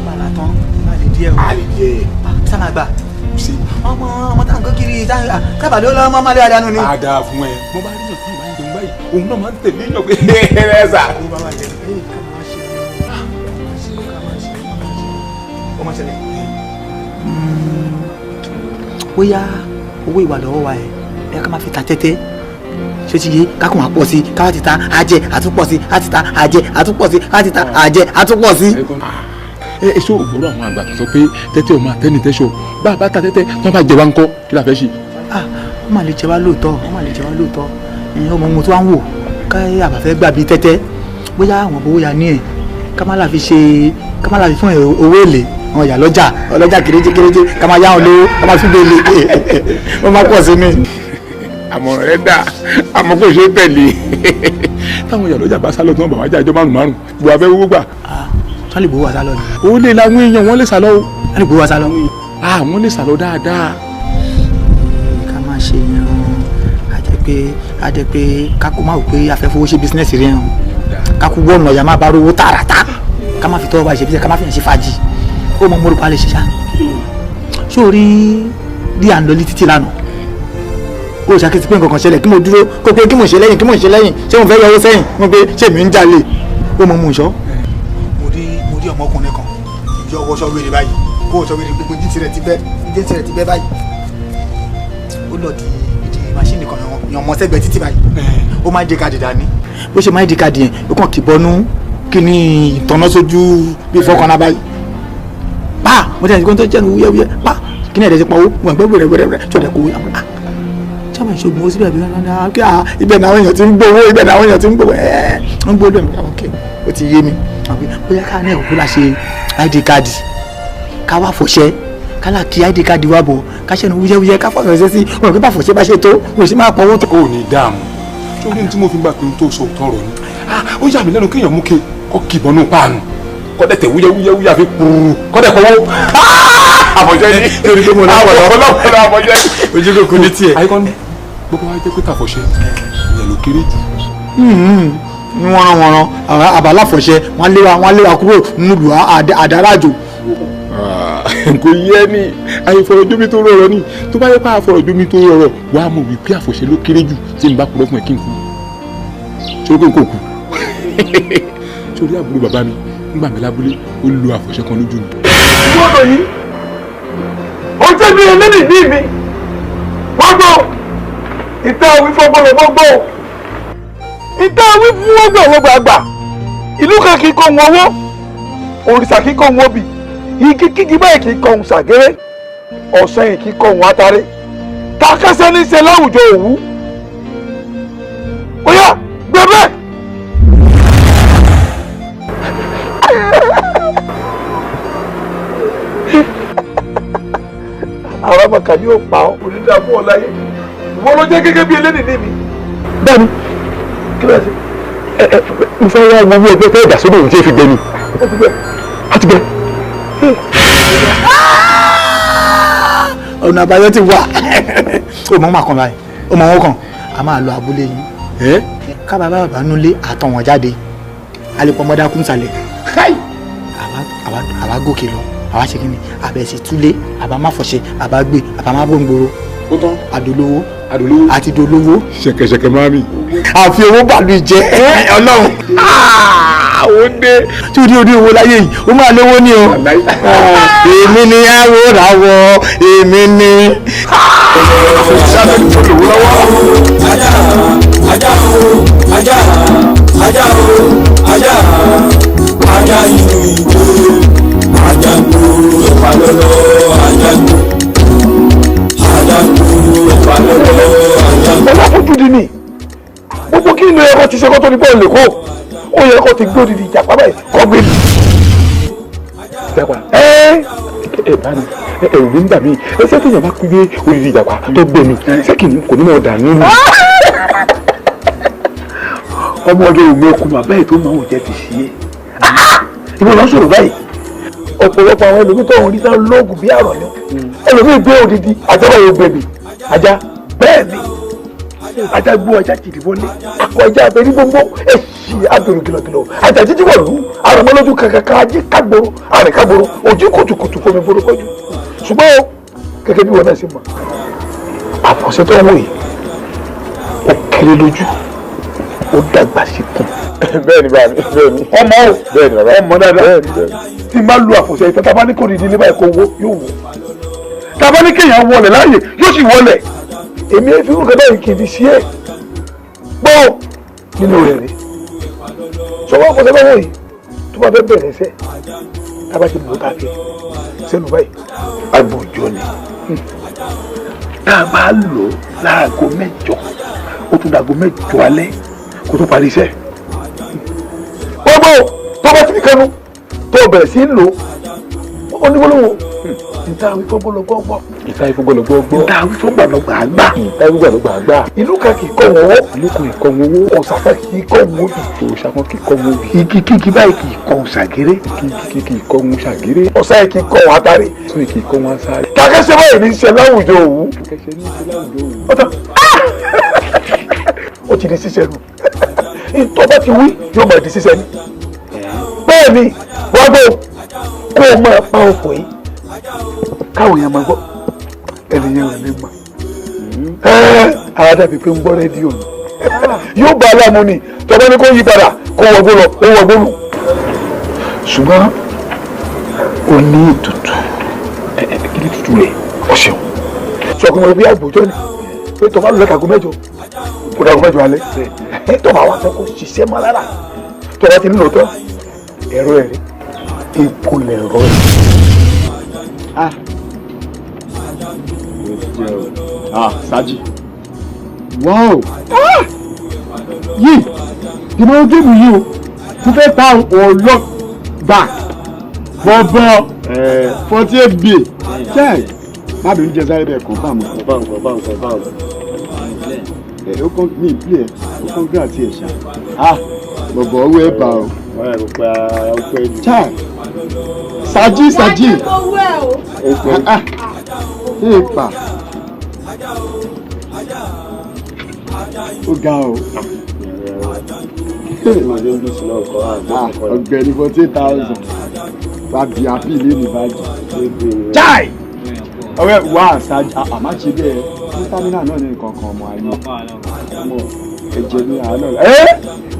Bàlá tán, má lè díẹ̀ o. Má lè díẹ̀. Sá máa gbà. Ọmọ ọmọ tá à ń kó kiri sábà ló lọ́mọ má lé àdánù ni. A dáa fún ẹ. Mo bá rí yàn kí ìbá ń jẹun báyìí, òun náà máa ń tẹ̀lé yàn pé ẹ sà. Bóyá owó ìwà lọ́wọ́ wa ẹ̀ ẹ ká máa fi ta tẹ́tẹ́, ṣé ti yé? Kákùn àpọ̀ sí, káwá ti ta àjẹ àtúpọ̀ sí, á ti ta àjẹ àtúpọ̀ sí, á ti ta àjẹ àtúpọ̀ sí. Ẹ ṣé ògbóró àwọn àgbà tó sọ pé tẹ́tẹ́ ò máa tẹ́ni tẹ́ṣọ, bá a bá ta tẹ́tẹ́ tí wọ́n bá jẹ wá ń kọ́, kí la fẹ́ ṣe? Wọ́n máa lè jẹ wá lóòótọ́, wọ́n máa lè jẹ wá lóòótọ́. Ìyẹn ọmọ ohun tó wá ń wò ká àbàfẹ́ gbà bíi tẹ́tẹ́, bóyá àwọn owó ya ní ẹ̀ ká má la fi ṣe, ká má la fi fún owó èlé àwọn ìyá lọ́jà ọlọ́jà kéréje kéréje, ká máa yá wọn lówó, ká máa fi gbélé, wọ́n máa pọ̀ sí mi. Àmọ̀ràn rẹ dà, àmọ́ kò ṣe é tẹ̀lé. Táwọn ìyá lọ́jà bá sálọ tí wọ́n bá wá jà ìjọ márùn márùn gbọ́ abẹ́ owó gbà. Wọ́n lè gbowó wa sálọ ni. Ó lè làwọn èèyàn, wọ́n lè sálọ o. Wọ́n lè gbowó wa sálọ. Wọ́n lè sálọ dáadáa. Ká máa ṣe yan, a jẹ́ pé kákó máa wò pé a fẹ́ fowó ṣe bísínẹ́sì rẹ̀ hàn, kákó wọ́ọ̀nù ọ̀yà máa bá rówó tààràtà, ká má fi tọ́wọ́ bá ṣe bísínẹ́sì, ká má fi hàn ṣe fàájì. Ó mọ mórúkọ alẹ́ ṣiṣá. Ṣé o rí bí à ń lọ ní títì lánàá? Ó ṣàkíyèsí pé nǹkan kan ṣẹlẹ̀, kí mo dúró kó pé kí mo ṣe lẹ́yìn, kí mo ṣe lẹ́yìn, ṣé mo fẹ́ yọwọ́ sẹ́yìn, mo pé ṣé mi ń jalè? Ó mọ mú un ṣọ́. Mo rí ọmọkùnrin kan ìjọ wọṣọ wèrè báyìí, kó wọṣọ wèrè, gbogbo jíǹsì rẹ̀ ti bẹ́, jíǹsì rẹ̀ ti bẹ́ báyìí. Ó lọ di ìdí máṣíìnì kan yan ọmọ sẹ́gbẹ̀ẹ́ títì báyìí. Ó máa ń di káàdì dání. Bó ṣe máa ń di káàdì yẹn, ó kàn kì bọnú kí ni ìtọ́nà sójú bí fọ́kànnà báyìí. Pa mo tẹ̀sí kó tó jẹ́ nu wúyẹ́wúyẹ́, pa kí ni ẹ̀dẹ̀ ti pa owó wọn gbẹ́ wẹ̀rẹ̀wẹ̀rẹ̀ tí ò dẹ̀ kó wúyà. Sábà ìṣògùn owó síbẹ̀ àbí kí ibẹ̀ náà àwọn èèyàn ti ń gbowó, ibẹ̀ náà àwọn èèyàn ti ń gbowó, ẹ̀ ń gbowó lónìí. Ok, ó ti yé mi. Bóyá ká ní ẹ̀kú la ṣe ID card, ká wá fọṣẹ́, ká là kí ID card wá bọ̀, ká ṣẹ́nu wúyẹ́wúyẹ́, ká fọṣẹ́ sí wọn kí bá fọṣẹ́ bá ṣe tó wọn sì máa pọwọ́ tó. Ó ní dààmú sórí ní tí mo fi gbà pé n tó sọ òótọ́ ọ̀rọ̀ ni. Ó yà mí lẹ́nu kéèyàn mú ke kọ́ kìbọnú páànù kọ́ dẹ̀ tẹ̀ wúyẹ́wúyẹ́ wúyẹ́ àfi kúrú kọ́ dẹ̀ kọ́wọ́. Àfọ̀ṣẹ ni. Torí pé mo lọ́pọ̀lọ́. Ọlọ́pọ̀lọ́ àfọ̀ṣẹ ni. Ojú kò kú ní tiẹ̀. Àyíkọ́ ni gbogbo wa jẹ́ pé tàfọ̀ṣẹ ìyẹn ló kéré jù. Ní wọ́nranwọ̀nran àbáláfọ̀ṣẹ wọ́n lé wa, wọ́n lé wa kúrò nílùú àdárájò. Kò yẹ ni àìfọ̀rọ̀jomi tó rọrọ̀ ni. Tó bá yẹ pé àfọ̀rọ̀jomi tó rọrọ̀, wàá mọ̀ wípé àfọ̀ṣẹ ló kéré jù. Tí n bá purọ́ fún ẹ, kí n kú. Ṣé o kò kú? Sórí àbúrò bàbá mi nígbà mi lábúlé, ó lo àfọ̀ṣẹ kan lójú mi. Gbọ́dọ̀ yìí ó jẹ́ bí eléyìí bí mi wọ́n gbọ́ ìta wí fọ́gbọ́n gbọ́ ìta wí fún wọ́gbọ̀n gbàgbà. Ìlú kan kì í kọ́ wọn owó, òrìṣà kì í kọ́ wọn obì, igi kígi báyìí kì í kọ́ ohun ṣàgéré, ọ̀sán yìí kì í kọ́ ohun atare. Takẹ́sẹ́ ní í ṣe láwùjọ òwú. Ó yá, gbẹbẹ́. Àwọn ọmọ kan yóò pa ọ́, onídàá fún ọ láyé. Ìwọ ló jẹ́ gẹ́gẹ́ bí eléyìí ní mi. Bẹ́ẹ̀ni, kí ló ṣe? Ẹ ẹ, mo fẹ́ wá owó ẹgbẹ́ fẹ́ dà sódò òun tí ẹ fi gbẹ ni. Ó ti gbẹ. Á ti gbẹ. Ọ̀nà àbáyọ ti wà. Ó mọ̀ máa kàn báyìí, ó mọ̀ wọ́n kàn. A máa lọ abúlé yín. Ká bàbá bàbá nulẹ̀ àtọ̀ wọn jáde. A lè pọnmọ́dá kún sàlẹ̀. Àwa gòkè lọ, àwa ṣe kíni, àbẹ̀ sì túlé, àbá má fọṣẹ, àbá gbé, àbá má gbòǹgbòrò. Ó tán. Àdolówó. Àdolówó. Àti dolówó. Ṣẹ̀kẹ̀ṣẹ̀kẹ̀ máa mi. Àfi owó bàlú jẹ Ọlọ́run. Ó dé. Tí o ní orí owó láyé yìí, ó máa lówó ní o. Èmi ni àwòràwọ̀, èmi ni. Ajá, ajá o, ajá, ajá o, ajá, ajá inú igbó, ajá gbó ẹ̀pà lọ́lọ́, ajá gbó, ajá gbó ẹ̀pà lọ́lọ́, ajá gbó. Ọlọ́fojúdi ni gbogbo kí ni ẹ̀kọ́ ti ṣe kó tó ní bọ́ọ̀lù lè kó ó yẹ kó ti gbé odidi ìjàpá báyìí kó gbé mi. Ìjàpá ẹ ẹ bá mi ẹ̀rù mi ń bà mí. Ẹ ṣé téèyàn bá gbé odidi ìjàpá tó gbé mi, ṣé kì í kò ní mọ̀ dànù ni? Ọmọ ọdẹ òun okùn bàbá ẹ̀ tó máa ń jẹ́ ti ṣe é. Ìwọ lọ sọ̀rọ̀ báyìí. Ọ̀pọ̀lọpọ̀ àwọn ẹlòmíì tó ń rí tán lóògùn bí àrọ̀ ni. Ẹlòmíì gbé odidi ajá báyìí ó gbé mi. Ajá bẹ́ẹ̀ ni, ajá gbó, ajá jìdí wọlé, akọ ajá abẹ ní gbogbo èsì abẹrù kìlọ̀kìlọ̀, ajá jíjí wọ̀lú àrùnmọ́lójú kankan, ajé kágboro àrìn kágboro ojú kùtùkùtù fomi boro kọjú. Ṣùgbọ́n o, gẹ́gẹ́ bí wọn náà ṣe mọ̀, àfọ̀ṣẹ tó ń wò yìí ó kéré lójú, ó dàgbà sí kùn. Bẹ́ẹ̀ni bàbá mi, bẹ́ẹ̀ni. Ọmọ o. Bẹ́ẹ̀ni bàbá. Ọmọ dáadáa. Bẹ́ẹ̀ni bẹ́ẹ̀ni. Tí n bá lu àfọ̀ṣẹ ìtàn, tá a bá ní kò ní ìdílé báyìí kó wó, yóò wó. Tá a bá ní kéèyàn wọlé láàyè, yóò sì wọlé. Èmi fi irú kan báyìí kì í fi ṣe é gbọ́ nínú rẹ̀ rí. Sọwọ́ àfọ̀ṣẹ báwo yìí tó bá fẹ́ bẹ̀rẹ̀ iṣẹ́, tá a bá ti lò ó tá a fi sẹ́nu báyìí, agbòjò ni. Tá a bá lò ó láago 8, ó tún dàgó 8 alẹ́ kó tó parí iṣẹ́. Gbogbo tó bá ti fi kánú tó bẹ̀rẹ̀ sí í lò ó ní gbólóhùn ìta wí fọ́gbọ́lọ́gbọ́. Ìta ìfọ́gbọ́lọ́gbọ́. Ìta wí fọ́gbọ́lọ́gbà àgbà. Ìta ìfọ́gbọ́lọ́gbà àgbà. Ìlú kan kì í kọ́ wọn owó. Ìlú kan kì í kọ́ wọn owó. Òòṣà kan kì í kọ́ wọn obì. Òòṣà kan kì í kọ́ wọn obì. Igi kígi báyìí kì í kọ́ wọn ṣàgéré. Igi kígi kì í kọ́ wọn ṣàgéré. Ọ̀sá yìí kì í kọ́ wọn atare. Ọ̀sán yìí kì í kọ́ wọn asáré. Kàkẹ́sẹ́ báyìí ní í ṣe láwùjọ òwú. Kàkẹ́sẹ́ ní í ṣe láwùjọ òwú. Ó tán. Ó ti di ṣíṣe nù. Ìtọ́ bá ti wí yóò máa di ṣíṣe ni. Bẹ́ẹ̀ ni wọ́n gbọ́ kó o máa pa ọkọ̀ yìí káwọn èèyàn máa gbọ́, ẹnìyẹn ò ní mọ̀. Ara dàbí pé ń gbọ́ rédíò ni, yóò bá aláàmú ni. Tọ́ba ní kó yí padà kó wọgbó lọ, ó wọgbó nù. Ṣùgbọ́n ó ní ètùtù. Kí ni ètùtù rẹ̀? Ọ̀ṣẹ̀ sọ pé mo bí àgbòjọ́ ni pé tọ́ba lọ lẹ́ka 8 kó dàgó 8 alẹ́, tọ́ba wa fẹ́ kó ṣiṣẹ́ mọ́ lára, tọ́ba ti nílò tán ẹ̀rọ ẹ̀rí epo lẹ̀rọ ẹ̀. Ah, Saji. Wow. Ah! Yìí, ìmọ̀ géèmù yìí o, mo fẹ́ ta ọlọ́ gbà bọ́bọ́ 48 b. Jẹ́ má bínú jẹ sáré bẹ́ẹ̀ confirm. Confirm, confirm, confirm. Ẹ ó kàn mí ìpìlẹ̀, ó kàn gbé àti ẹ̀ṣà. Ah, bọ̀bọ̀ owó ẹ̀ bá o. Wọ́n yà kó pẹ́, ó pẹ́ jù. Chai. Saji Saji. Ìpà. Ó ga o. Ọ̀gbẹ́ni 14,000. Bàbí àbí ilé ní bájì. Chai! Ọ̀rẹ́ wa Saji àmá ṣe bẹ́ẹ̀ ní támínà náà ní nǹkan kan ọmọ ayé. Ọmọ ẹ̀jẹ̀ ní àánú. Ẹ́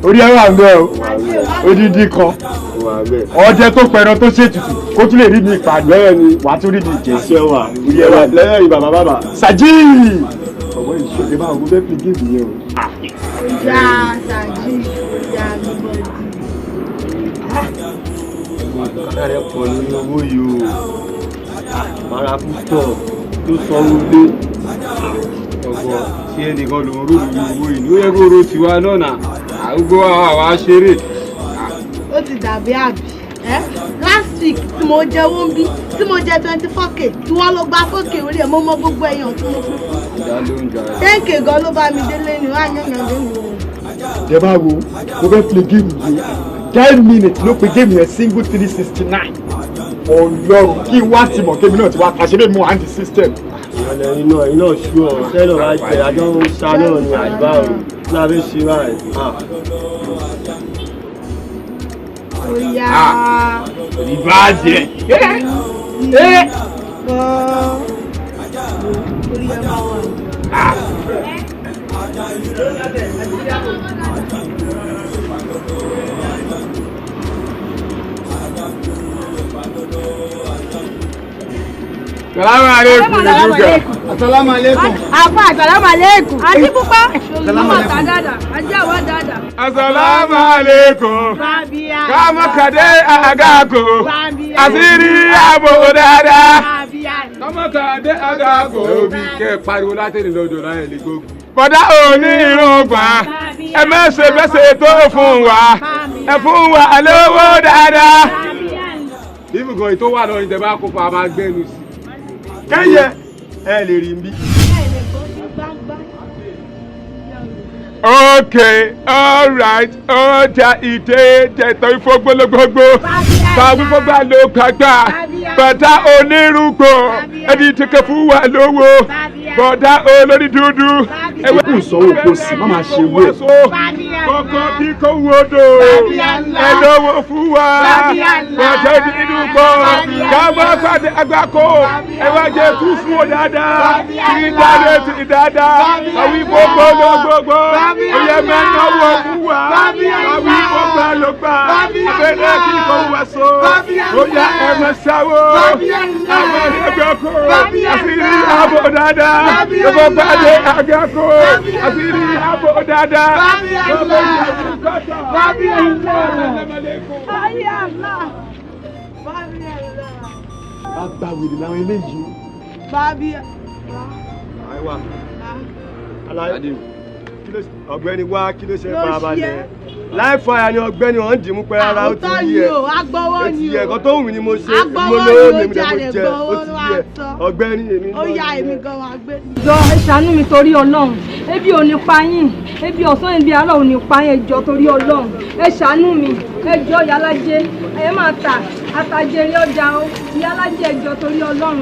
orí ẹ̀rọ àmì ẹ̀ o. Odidi kan. Ọdẹ tó pẹran tó ṣètùtù kó tún lè rí mi ìpàdé wà á tún rí mi jẹ. Orí ẹ̀rọ lẹ́yìn bàbá bàbá. Saji! Ọ̀wọ́ ìṣòro máa ń gbé pílí géèmù yẹn o. Ìyá Saji, ìyá gbogbo ìdí. Kàdá rẹ̀ pọ̀ lórí owó yìí o. Màrà púpọ̀ tó sanwó lé. Ọ̀gbọ́n ṣé ẹnìkan ló ń rò lórí owó yìí ni ó yẹ kó ro tiwa náà nà. Àgbo àwa ṣeré. Ó ti dàbí àbí. Last week tí mo jẹ owó ń bí tí mo jẹ 24k tí wọ́n lọ gba 4k orí ẹ̀ mo mọ gbogbo ẹ̀yàn tí mo fún fún. 10k gan ló bá mi délé ni wọ́n á yàn yàn lónìí. Jẹ́ bá wo mo fẹ́ play game yìí 10 minutes ló pe game yẹn single 369. Ọlọ́run kí wá ti mọ̀ kémi náà ti wá kàṣẹ́ bẹ́ẹ̀ mú àǹtí system. Ìrọ̀lẹ́ iná iná ṣú ọ̀ sẹ́lọ̀ wá jẹ àjọ ń ṣá náà ni àgbà ò lábẹ́ ṣe báyìí. Oya. Ìbàjẹ́. Orí ẹ máa wà. Salamu alaikum. Asalamu alaikum. Àfa asalamu alaikum. Àti pupa. Salamu alaikum. Àti àwa dada. Asalamu alaikum. Kama kade agako. Asiri abo dada. Kama kade agako. Obi kẹ́ pariwo látẹ̀lé lọ́dọ̀ náà lè gbógun. Bọ̀dá òní irun gbà. Ẹ mẹ́sẹ̀ mẹ́sẹ̀ tó fún wa. Ẹ fún wa lówó dáadáa. Ibùgàn ètò wà lọ́rin tẹ bá kópa a máa gbẹ́nu sí. Kẹ́yẹ ẹ lè rí n bí. Okay, all right, ọjà ìdè jẹ̀tọ̀ ìfọgbọ́lógbógbó. Báwí fọ́gbà ló gbàgbà. Bàtà onírúgbò. Ẹni tí kò fún wa lówó. Bọ̀dá olórí dúdú. Ẹ kò sọ́wọ́ kò sí, má máa ṣe wé. Kọ́kọ́ bí kò wodò. Ẹ lówó fún wa. Bàtà onírúgbò. Káwọ́ pàdé àgbákò. Ẹ wá jẹ tú fún ọ dáadáa. Ti dáadé ti dáadáa. Báwí fọ́gbọ́lógbógbó. Oyè mẹ́náwó fún wa. Báwí fọ́gbà ló gbà. Abẹ́rẹ́ kí kò wá so. Oyè ẹ̀mẹ̀ sáwó. Àwọn ẹgbẹ́ kò. Àṣírí àbò dáadáa. Gbogbo pàdé àgbákò. Àṣírí àbò dáadáa. Gbogbo ìjàmbá. Bàbá wèrè làwọn eléyìí o. Bàbí. Àìwá. Aláyé. Ọ̀gbẹ́ni wá kí ló ṣe farabalẹ̀. Láì fàyà ni ọ̀gbẹ́ni wọn ń dìímú pé rárá ó ti yí ẹ. Agbọ́wọ́ ni o. Ó ti yẹ ẹ̀kọ́ tó wù mí ni mo ṣe. Agbọ́wọ́ Mo lówó ni mi o mo dẹ̀ mo jalè jẹ. Ó gbọ́wọ́ ti ló yí ẹ. wá sọ. Ọ̀gbẹ́ni èmi Ó yá èmi gan wa gbé. Jọ ẹ ṣàánú mi torí Ọlọ́run. Ebi ò ní pa yín. Ebi ọ̀sán ebi àárọ̀ ò ní pa yín. Ẹ jọ̀ọ́ torí Ọlọ́run. Ẹ ṣàánú mi. Ẹ jọ̀ọ́ ìyálájé. Ẹ máa tà àtàjèrè ọjà o. Ìyálájé ẹ jọ̀ọ́ torí Ọlọ́run.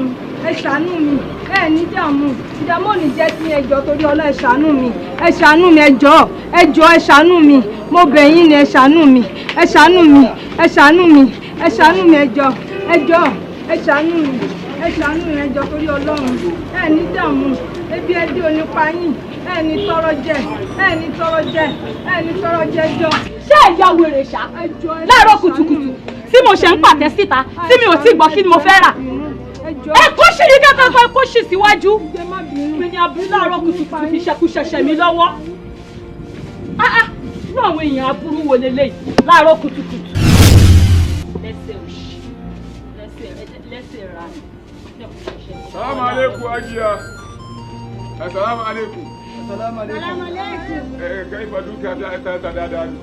Ẹ ṣàánú mi. Ẹ ní dààmú. Ìdààmú ò ní jẹ́ ti ẹ jọ̀ọ́ torí Ọlọ́run. Ẹ ṣàánú mi. Ẹ ṣàánú mi ẹ jọ̀ọ́. Ẹ jọ̀ọ́ ẹ ṣàánú mi. Mo bẹ̀ yín ni ẹ ṣàánú mi. Ẹ ṣàánú mi. Ẹ ṣàánú mi. Ẹ ṣàánú mi ẹ jọ̀ọ́. Ẹ jọ̀ọ́ ẹ ṣàánú mi. Ẹ ṣàánú mi ẹ jọ̀ọ́ torí Ọlọ́run. Ẹ ní dààmú. Ebi ẹdí ò ní pa yín. Ẹ ní tọrọ jẹ. Ẹ ní tọrọ jẹ. Ẹ ní tọrọ jẹ jọ. Ṣé ìyá wèrè ṣá láàárọ̀ kùtùkùtù tí mo ṣe ń pàtẹ síta tí mi ò tí gbọ́ kí ni mo fẹ́ rà ẹ kó ṣì ní kankan ẹ kó ṣì síwájú mi ni aburú láàárọ̀ kùtùkùtù fi ṣẹkúṣẹṣẹ mi lọ́wọ́ irú àwọn èèyàn aburú wo leléyìí láàárọ̀ kùtùkùtù lẹ́sẹ̀ òṣì lẹ́sẹ̀ ra Salamu alaikum ajiya. Assalamu alaikum. Assalamu alaikum. Kaifa duka ta dáadáa ni.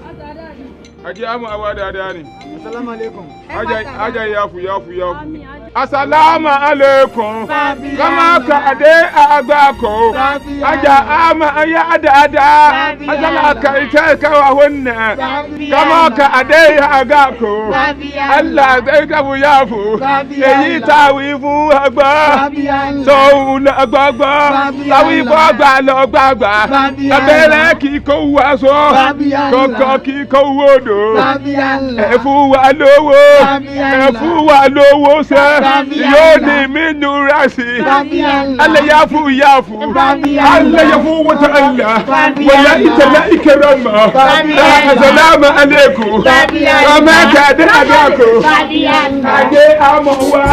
Ajiya mu awa dáadáa ni. Assalamu alaikum. Aja yafu yafu yafu. Asalaamu alaikum. Kama ka ade agbako. Aja ama ya dada. Asala ka ita ka wa hunna. Kama ka ade agako. Allah zai ka bu yafu. Èyí tá wí fún àgbà. Sọ la gbagba. Táwí fún àgbà lọ gbagba. Abẹ́rẹ́ kì í kó wa sọ. Kọ̀kọ̀ kì í kó wodò. Ẹ fún wa lówó. Ẹ fún wa lówó sẹ́. Yóò ní mí nura sí. Alẹ́ yà fún yà fún. Alẹ́ yà fún wọ́tá àlá. Wọ́lá ìtẹ̀lá ìkẹrẹ mọ́. Asalaamu aleykum. Kọ́mẹ́ kàdé àdàkọ. Adé àmọ̀ wá.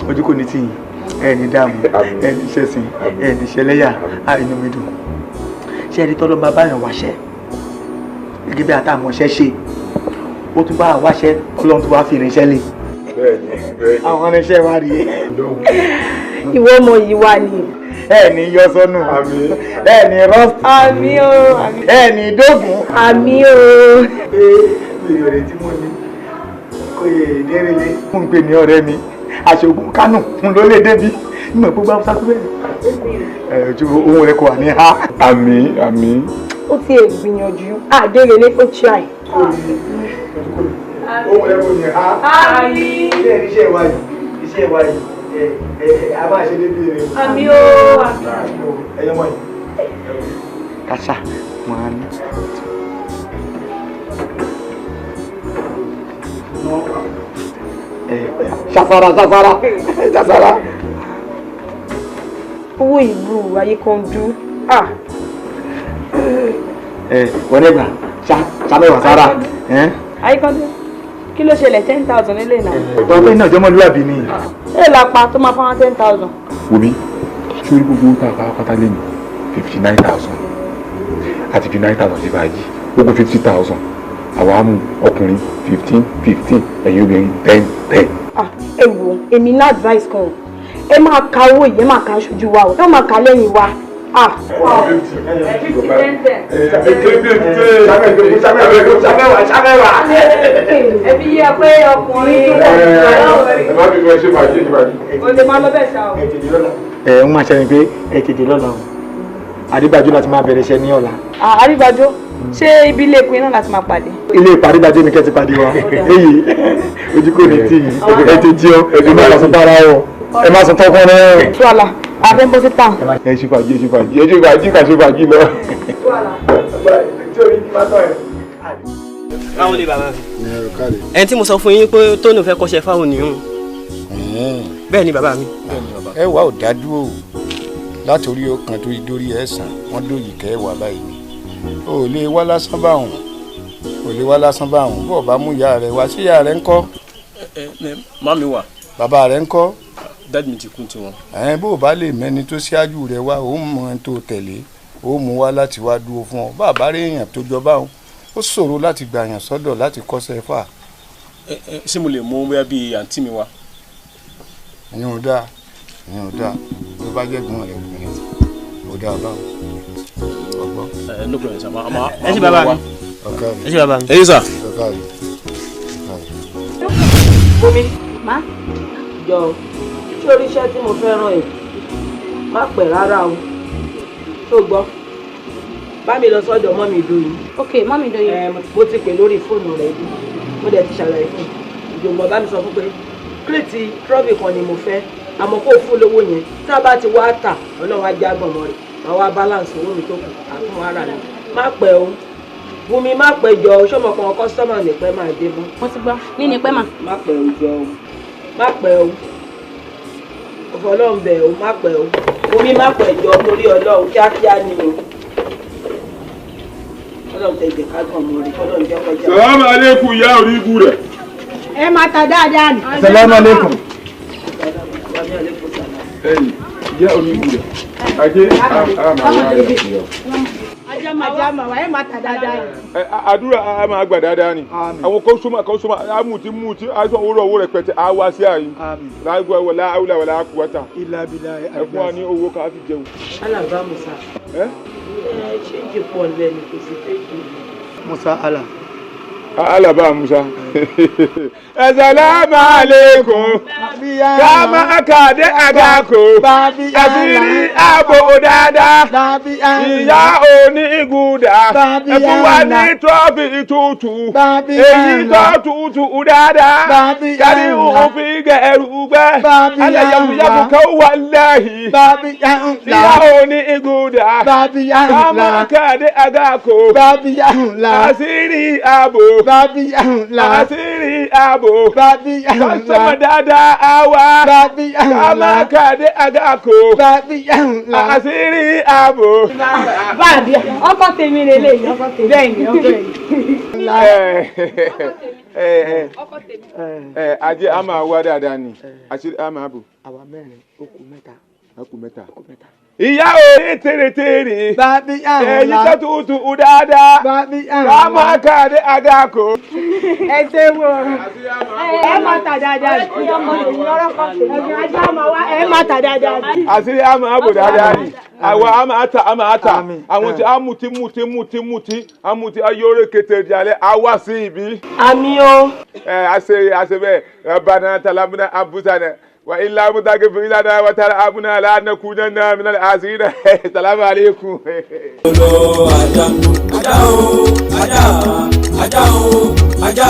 Ojú kò ní tì yín, ẹ ní dààmú, ẹ ní ṣẹ̀sín, ẹ ní ṣẹlẹ́yà, inú mi dùn. Ṣé ẹni tọ́lọ́ bá báyàn wáṣẹ́ gẹ́gẹ́ bí àtàmọ̀ṣẹ́ ṣe, ó tún bá wáṣẹ́, Ọlọ́run tó wá fi irinṣẹ́ lé. Àwọn irinṣẹ́ wa rí. Ìwọ ọmọ yìí wà ní. Ẹ ní yọ sọnù, ẹ ní rọ́ọ̀sì. Àmín o. Ẹ ní dógùn. Àmín o. Èrè tí mo ní kò yẹ ìdérelé. Mo ń pè ní ọ̀rẹ́ mi àṣogún Kánò ń ló lè débi ìmọ̀ gbogbo Haúsá tó bẹ̀rẹ̀ ojú ohun rẹ̀ kò wà ní ha. Àmín àmín. Ó ti ẹ̀ gbìyànjú àdérelé ó try. Ohun rẹ̀ kò ní ha. Àmín. Iṣẹ́ wa yìí iṣẹ́ wa yìí a máa ṣe débi rẹ̀. Àmín o. Ẹyọ mọ́ yìí. Kàṣà wọn á ní. Ṣàfàrà ṣàfàrà ṣàfàrà. Owó ìlú ayé kan dú. Wọ́n ní gbà ṣàmẹ́wàá sára. Ayíkọ́ndé, kí ló ṣẹlẹ̀ 10,000 nílé náà? Wọ́n pè ní ọjọ́mọlúwàbí ni. Ẹ lápá tó máa fáwọn 10,000. Wòmí, sórí gbogbo tá a bá pátá lé ní 59,000 àti 59,000 sí fàájì, ó kún 50,000. Àwa mú ọkùnrin 15 15, ẹ̀yin obìnrin 10 10. Ẹ wo, èmi ní advice kan o, ẹ máa ka owó yìí, ẹ máa ka aṣojú wa o, ẹ máa ka lẹ́yìn wa. 50 10 10. Ẹbí yẹ pé ọkùnrin. Ẹ má bí wọ́n ṣe fàájì ṣe fàájì. O lè máa lọ bẹ́ẹ̀ ṣá o. Ẹ ń máa ṣe ni pé ẹ tètè lọ́la o, Adébájọ́ láti máa bẹ̀rẹ̀ iṣẹ́ ní ọ̀la. Adébájọ́, ṣé ibi ilé ìpín náà láti máa pàdé? Ilé ìpàdé gbàjẹ́ ni kẹ́ ti pàdé wa. Èyí ojú kò ní tì yín, ẹ ti jí ọ, ẹ má sọ tara o, ẹ má sọ tọkọ náà. Tuala, a fẹ́ bọ́ sí town. Ẹ ṣe fàájì, ẹ ṣe fàájì, ẹ ṣe fàájì, kà ṣe fàájì lọ. Báwo ni bàbá mi? Ẹni tí mo sọ fún yín pé Tóní fẹ́ kọ́ṣẹ́ fáwọn nìyún. Bẹ́ẹ̀ ni bàbá mi. Ẹ wà ò dá dúró látòrí ọkàn tó dórí ẹ̀sán wọ́n dòyìí kẹ́ ẹ wà báyìí ni. O lè wá lásán báwọn, o lè wá lásán báwọn, bó o bá mú ìyá rẹ wá sí ìyá rẹ ńkọ́. Màmí wà. Bàbá rẹ ńkọ́. Dáàdì mi ti kú tiwọn. Ẹ̀ẹ́n bó o bá lè mẹ́ni tó ṣáájú rẹ wá, ó mọ ẹni tó tẹ̀lé, ó mú wá láti wá dúró fún ọ. Bàbá rẹ èèyàn tó jọ báwọn, ó ṣòro láti gbà yàn sọ́dọ̀ láti kọ́ṣẹ́ fà. Ṣé mo lè mú bóyá bíi àǹtí mi wá? Ìyẹn ò dáa, ìyẹn ò dáa, tó bá jẹ́ gbọ́n rẹ̀ obìnrin, ò dáa báwọn. No problem, sir. Ẹ ṣé bàbá mi. Ẹ ṣé bàbá mi. Ẹ ṣé sir. Bùnmi. Má. Jọ, ṣé orí iṣẹ́ tí mo fẹ́ rán ẹ? Má pẹ́ rárá o. Ṣó gbọ́? Bá mi lọ sọ́dọ̀ mọ́mì Dóyin. Ok, mọ́mì Dóyin. Mo ti pè lórí fóònù rẹ̀ bí. Mo dẹ̀ ti ṣàlàyé fún un. Ìjọba bá mi sọ fún pé kírètì trọ́bì kan ni mo fẹ́. Àmọ́ kó fún lówó yẹn. Tá a bá ti wá tà, Ọlọ́run á já gbọ̀mọ́ rẹ̀. Màá wá balance owó mi tó kù àtún ara mi. Má pẹ́ o. Bùnmi má pẹ́ jọ o, ṣọmọ kan kọ́sọ́mà ní pẹ́ máa dé mọ́. Mo ti gbọ́, ní ní pẹ́ mà. Má pẹ́ o jọ o, má pẹ́ o. Ọ̀fọ̀ Ọlọ́run bẹ̀ o, má pẹ́ o. Bùnmi má pẹ́ jọ torí Ọlọ́run kíákíá ni o. Ọlọ́run tẹ ìjẹ̀ ká gbọ̀n mọ́ rẹ̀, Ọlọ́run jẹ́ kọjá. Sàlámù alékùn ìyá orí igu rẹ̀. Ẹ máa ta dáadáa ni. Sàlámù alékùn. Ẹ̀yin ìyá orí igu rẹ̀. Ajé àmà wá rẹ̀. Ajá máa wá, ẹ máa ta dáadáa ni. Àdúrà a máa gbà dáadáa ni. Àwọn kọ́sọ́mà kọ́sọ́mà amúti múti aṣọ òwúrọ̀ owó rẹpẹtẹ á wá sí àyè. Láìpẹ́ wọlé àwùlà wọlé àkúwọ́tà. Ẹ fún wa ní owó ká fi jẹun. Alàgbà Musa. Ẹ Ṣéǹjì pọ̀ lẹ́nu kò sí ṣéǹjì. Musa Allah. Allah bá Musa. Assalamu alaikum. Kama akade agako. Àṣírí ààbò dáadáa. Ìyá òní ìgúdà. Ẹ fún wa ní trọ́fì tútù. Èyí tó tútù dáadáa. Kárí òfin gẹ̀ẹ́rù gbẹ́. Alẹ́ yàgùyàgù kan wà lẹ́yìn. Ìyá òní ìgúdà. Kama akade agako. Àṣírí ààbò. Àṣírí ààbò. Kọ́sọ́mọ̀ dáadáa á wá. Kama akade agako. Àṣírí ààbò. Báàbí ọkọ tèmi lélẹ́yìí ọkọ tèmi. Bẹ́ẹ̀ni ọkọ yìí. Ajé a máa wá dáadáa ni àṣírí a máa bò. Àwa mẹ́rin ó kù mẹ́ta. Ó kù mẹ́ta. Ìyá òní tèrètèrè. Èyí tó tutù dáadáa. Kama akade agako. Ẹ ṣe wo ẹ máa tà dáadáa. Ẹ máa tà dáadáa. Àṣírí a máa bò dáadáa ni. Àwa a máa ta a máa ta. Àwọn tí a mutí mutí mutí mutí a mutí ayọ̀rẹ́ kété jalè a wá sí ibi. Àmì o. Ẹ a ṣe bẹ́ẹ̀ Rabbana talamuna anfusana. Wa illa mutagfir lana wa tarhamna lanakunanna minal khasirin. Assalamu alaikum. Ajá o, ajá, ajá o, ajá,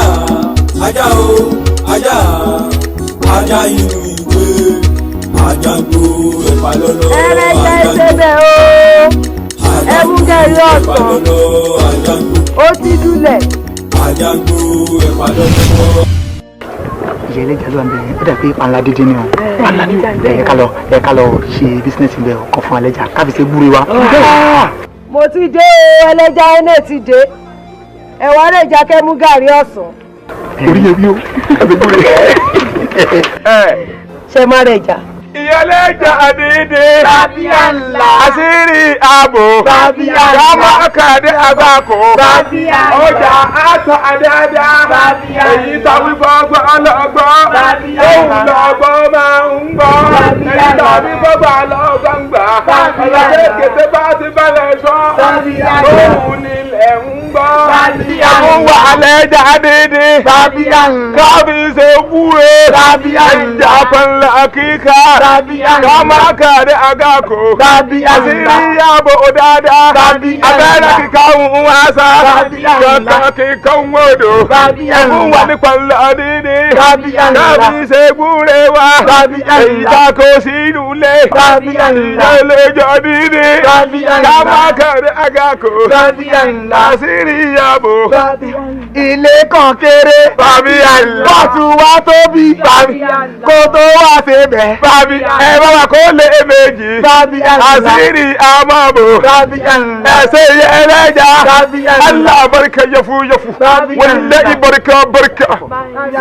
ajá o, ajá, ajá inú ìwé, ajá gbó ẹ̀fà lọ́lọ́. Ẹrẹ́jẹ ìṣẹ̀bẹ̀ o, ẹmú gẹ̀rí ọ̀sán, ó ti dúlẹ̀. Ajá gbó ẹ̀fà lọ́lọ́. Ìyá ẹlẹ́jà ló wà ń bẹ̀ yẹn ó dà pé panla dídín ni o. Panla ni o. Ẹ ká lọ ṣe bísínẹ́sì bẹ́ẹ̀ o kàn fún alẹ́jà káfí ṣe gbúre wa. Mo ti dé o, ẹlẹ́ja ẹnẹ́ ti dé. Ẹ̀wọ̀n ẹlẹ́ja kẹ́ mú gàrí ọ̀sán. Orí ẹbí o, káfí gbúre. Ṣé má rẹ̀ jà? Ìyẹlẹ́jà dídí. Àṣírí ààbò. Kama akade agako. Ọjà àtọ̀ àdáadáa. Èyí tàwí fọ́gbọ́ ọlọ́gbọ́. Òun lọ́gbọ́ máa ń gbọ́. Èyí tàwí fọ́gbọ́ ọlọ́gbọ́ ń gbà. Ọ̀làdé kété bá ti balẹ̀ sọ. Òun nílẹ̀ ń gbọ́. Ẹ̀mú wà lẹ́jà dídí. Kábí ṣe wúre. Ẹ̀jà pẹ̀lú kíkà. Kama akade agako. Àṣírí ààbò dáadáa. Abẹ́rẹ́ kíkà ń wá sá. Kankan kíkà ń wòdò. Ẹ̀fún wa ní pẹ̀lú dídí. Kábí ṣe gbúre wa. Èyí tá kò sí inú ilé. Ìyá dídí. Kama akade agako. Àṣírí ààbò. Ilé kan kéré. Bọ́ọ̀tù wa tóbi. Kó tó wá ṣe bẹ̀. Ẹ bá wa kó lé méjì. Àṣírí àmàbò. Ẹsẹ̀ yẹ ẹlẹ́jà. Allah barka yafu yafu. Wallahi barka barka.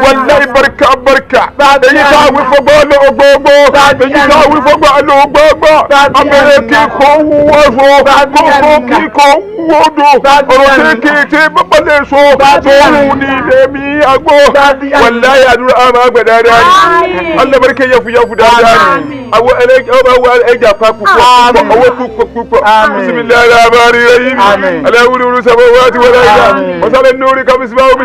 Wallahi barka barka. Èyí tá a wí fọgbọ́ ló gbogbo. Èyí tá a wí fọgbọ́ ló gbogbo. Abẹ́rẹ́ kíkọ́ wúwo so. Kókó kíkọ́ wúwo do. Ọ̀rọ̀ kéékèèké bàbá lè so. Tóun ní lèmi àgbo. Wallahi àdúrà àmà gbẹ̀dáadáa ni. Allah barka yafu yafu dáadáa ni. Àwọn ẹlẹ́jà pa púpọ̀ owó púpọ̀ púpọ̀. Bisimilayi rahmani rahim. Aláwùrú wúru sábà wá ti wọlé ẹ̀yà. Wasalẹ̀ nuri kàmísìmá omi.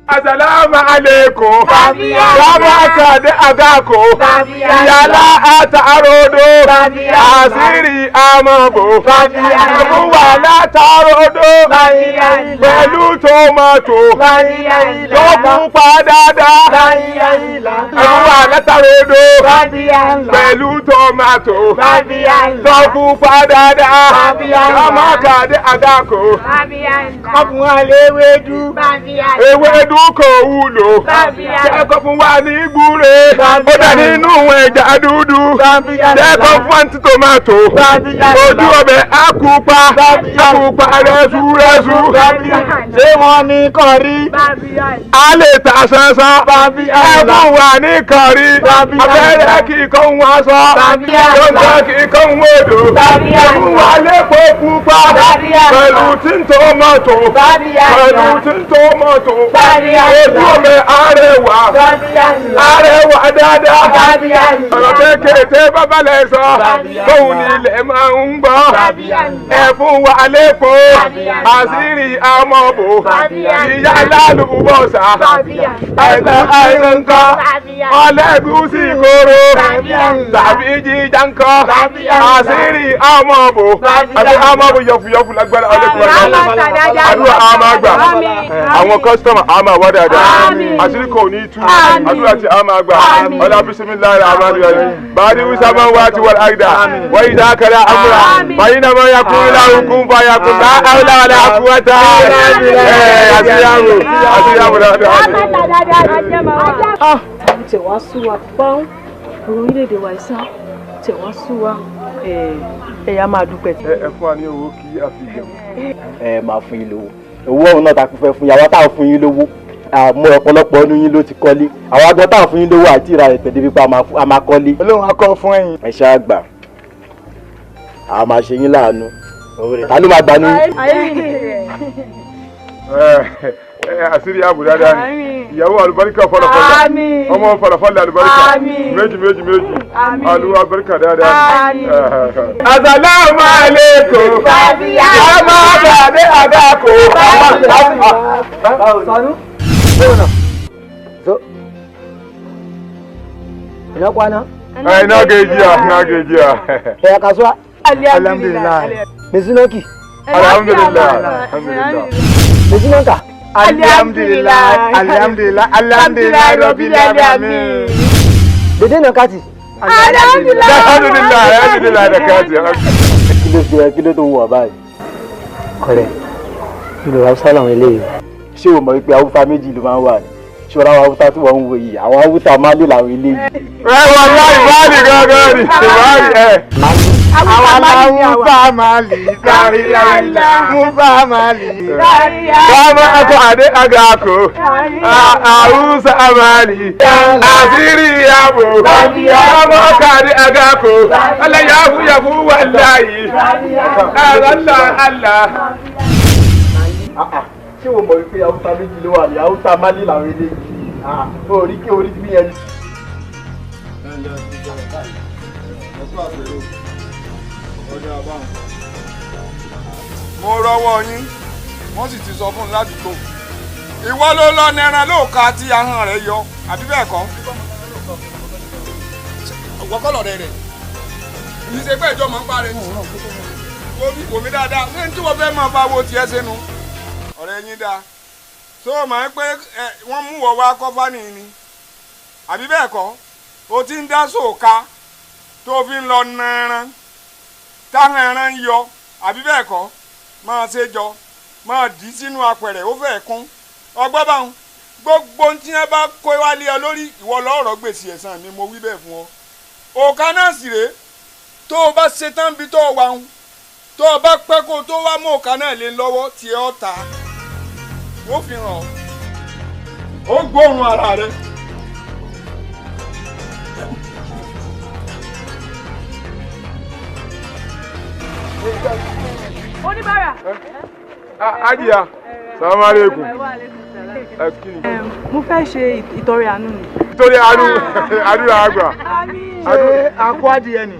Assalamu alaikum. Kama akade agako. Ìyálà ata arodo. Àṣírí amọ̀bò. Ẹ̀fún wà látàrodo. Pẹ̀lú tòmátò. Tó pupa dáadáa. Ẹ̀fún wà látàrodo. Pẹ̀lú tòmátò. Tó pupa dáadáa. Kama akade agako. Ọkùnrin àlewédú. Ewédú kò wúlò. Jẹ́kọ̀ fún wa ní gbúre. Ó dà nínú ẹja dúdú. Jẹ́kọ̀ fún àǹtí tòmátò. Ojú ọbẹ̀ àkùpà. Àkùpà rẹ́sú rẹ́sú. Ṣé wọ́n ní kọrí? A lè ta sánsán. Ẹ fún wa ní kọrí. Abẹ́rẹ́ kíkọ́ ń wá sọ. Lọ́sọ̀ kíkọ́ ń wòdò. Ẹ fún wa lépo pupa pẹ̀lú tí ń tòmátò pẹ̀lú tí ń tòmátò ojú ọmọ arẹwà arẹwà dáadáa ọ̀rọ̀ kékeré bàbá lẹ̀ sọ tóun ní ilẹ̀ máa ń gbọ́ ẹ fún wa lẹ́kọ̀ọ́ àṣírí àmọ́bò ìyá lálùbọ̀sà àìsàn ńkọ́ ọlẹ́gùsì kóró tàbí jíjà ńkọ́ àṣírí àmọ́bò àti àmọ́bò yọ̀fùyọ̀fù lágbára ọlẹ́kùnrin àdúrà àmàgbà àwọn kọ́sítọ́mà àmà wá dáadáa àṣírí kò ní tú àdúrà tí àmàgbà ọlá bísímíláì àmàlùyà bàdí wísà máa wá ti wọ́n àgídà wọ́n yìí dákàrà àmúra bàyí náà máa yakú láwùkún bá yakú láwùlà wàlà àkúwàtà àṣírí àṣírí àmúra dáadáa. Tẹ̀ wá sú wa pọ́n orílẹ̀-èdè wa ìsá tẹ̀ wá sú wa ẹ̀yà máa dúpẹ́. Ẹ fún wa ní owó kí a fi jẹun. Ẹ máa fún yín lówó, owó ọ̀hún náà ta kún fẹ́ fún yín, àwa tá à ń fún yín lówó àmọ́ ọ̀pọ̀lọpọ̀ ọdún yín ló ti kọ́lé, àwọn agbọ́n tá à ń fún yín lówó àti ìra ẹ̀tẹ̀ débi pé a máa kọ́lé. Olóhùn akọ fún ẹ̀yin. Ẹ ṣáà gbà, a máa ṣe yín láàánú, ta ló máa gbà ní. Àṣírí ààbò dáadáa ni ìyàwó àlùbáríkà fọlọfọlọ ọmọ fọlọfọlọ àlùbáríkà méjì méjì méjì àlùbáríkà dáadáa ni. Asalaamu aleykum ọmọ àgbàdé àgàkò. Sanu. Zo. Ina kwana? Ai na gajiya, na gajiya. Ya kasuwa? Alhamdulillah. Me sunanki? Alhamdulillah. Alhamdulillah. Me sunanka? Alhamdulillah. Alhamdulillah. Alhamdulillah Rabbil alamin. Dede na kati? Alhamdulillah. Alhamdulillah. Alhamdulillah da kati. Kí ló ṣe kí ló tó wù ọ báyìí? Ọ̀rẹ́, ìlú Hausa làwọn eléyìí. Ṣé o mọ̀ wípé Haúsá méjì ló máa ń wà ní? Ṣé o ráwọn Haúsá tí wọ́n ń wo yìí? Àwọn Haúsá Málì làwọn eléyìí. Ẹ wà láì Málì gángan ni, Málì ẹ. Àwọn Haúsá Málì, Sàríyàlá, Musa Málì. Kama ako ade agako, Hausa Málì, àṣírí ààbò, kama ako ade agako, Allah yafu yafu wallahi, Allah Allah. Ṣé o mọ̀ wípé Haúsá méjì ló wà ní Haúsá Málì làwọn eléyìí? Orí kí orí bí yẹn. Mo rọwọ́ yín, wọ́n sì ti sọ fún un ládùúgbò. Ìwọ ló lọ nẹran lóòka tí ahọ́n rẹ̀ yọ, àbí bẹ́ẹ̀ kọ́? Ọ̀gbọ́kọ̀lọ̀ rẹ̀ rẹ̀. Kì í ṣe pé ìjọ máa ń parẹ́. Wò mí dáadáa, ṣé ní tí wọ́n fẹ́ máa bá wo tiẹ̀ sẹ́nu? Ọ̀rẹ́ yín dáa. Ṣé o mọ̀ pé wọ́n mú wọ wá kọ́fà nìyí ni? Àbí bẹ́ẹ̀ kọ́? O ti ń dá sóòka tó fi ń lọ nẹran táwọn ẹran ń yọ, àbí bẹ́ẹ̀ kọ́? Máa ṣe jọ, máa dì í sínú apẹ̀rẹ̀, ó fẹ́ẹ̀ kún. Ọgbọ́n báwọn gbogbo tí wọ́n bá kó wálé ọ lórí ìwọ lọ́rọ̀ gbèsè ẹ̀san mi, mo wí bẹ́ẹ̀ fún ọ. Òòka náà sì rèé, tó o bá ṣe tán bí tó o wà ń, tó o bá pẹ́ kó o tó wá mú òòka náà lé lọ́wọ́ tí ẹ ọ́ ta, ó fi hàn ọ́. Ó gbóòórùn ara rẹ. Oníbàárà. Ajiya, salamu alaikum. Mo fẹ́ ṣe ìtọrẹ àánú ni. Ìtọrẹ àánú, àdúrà àgbà. Ṣé akọ adìyẹ ni?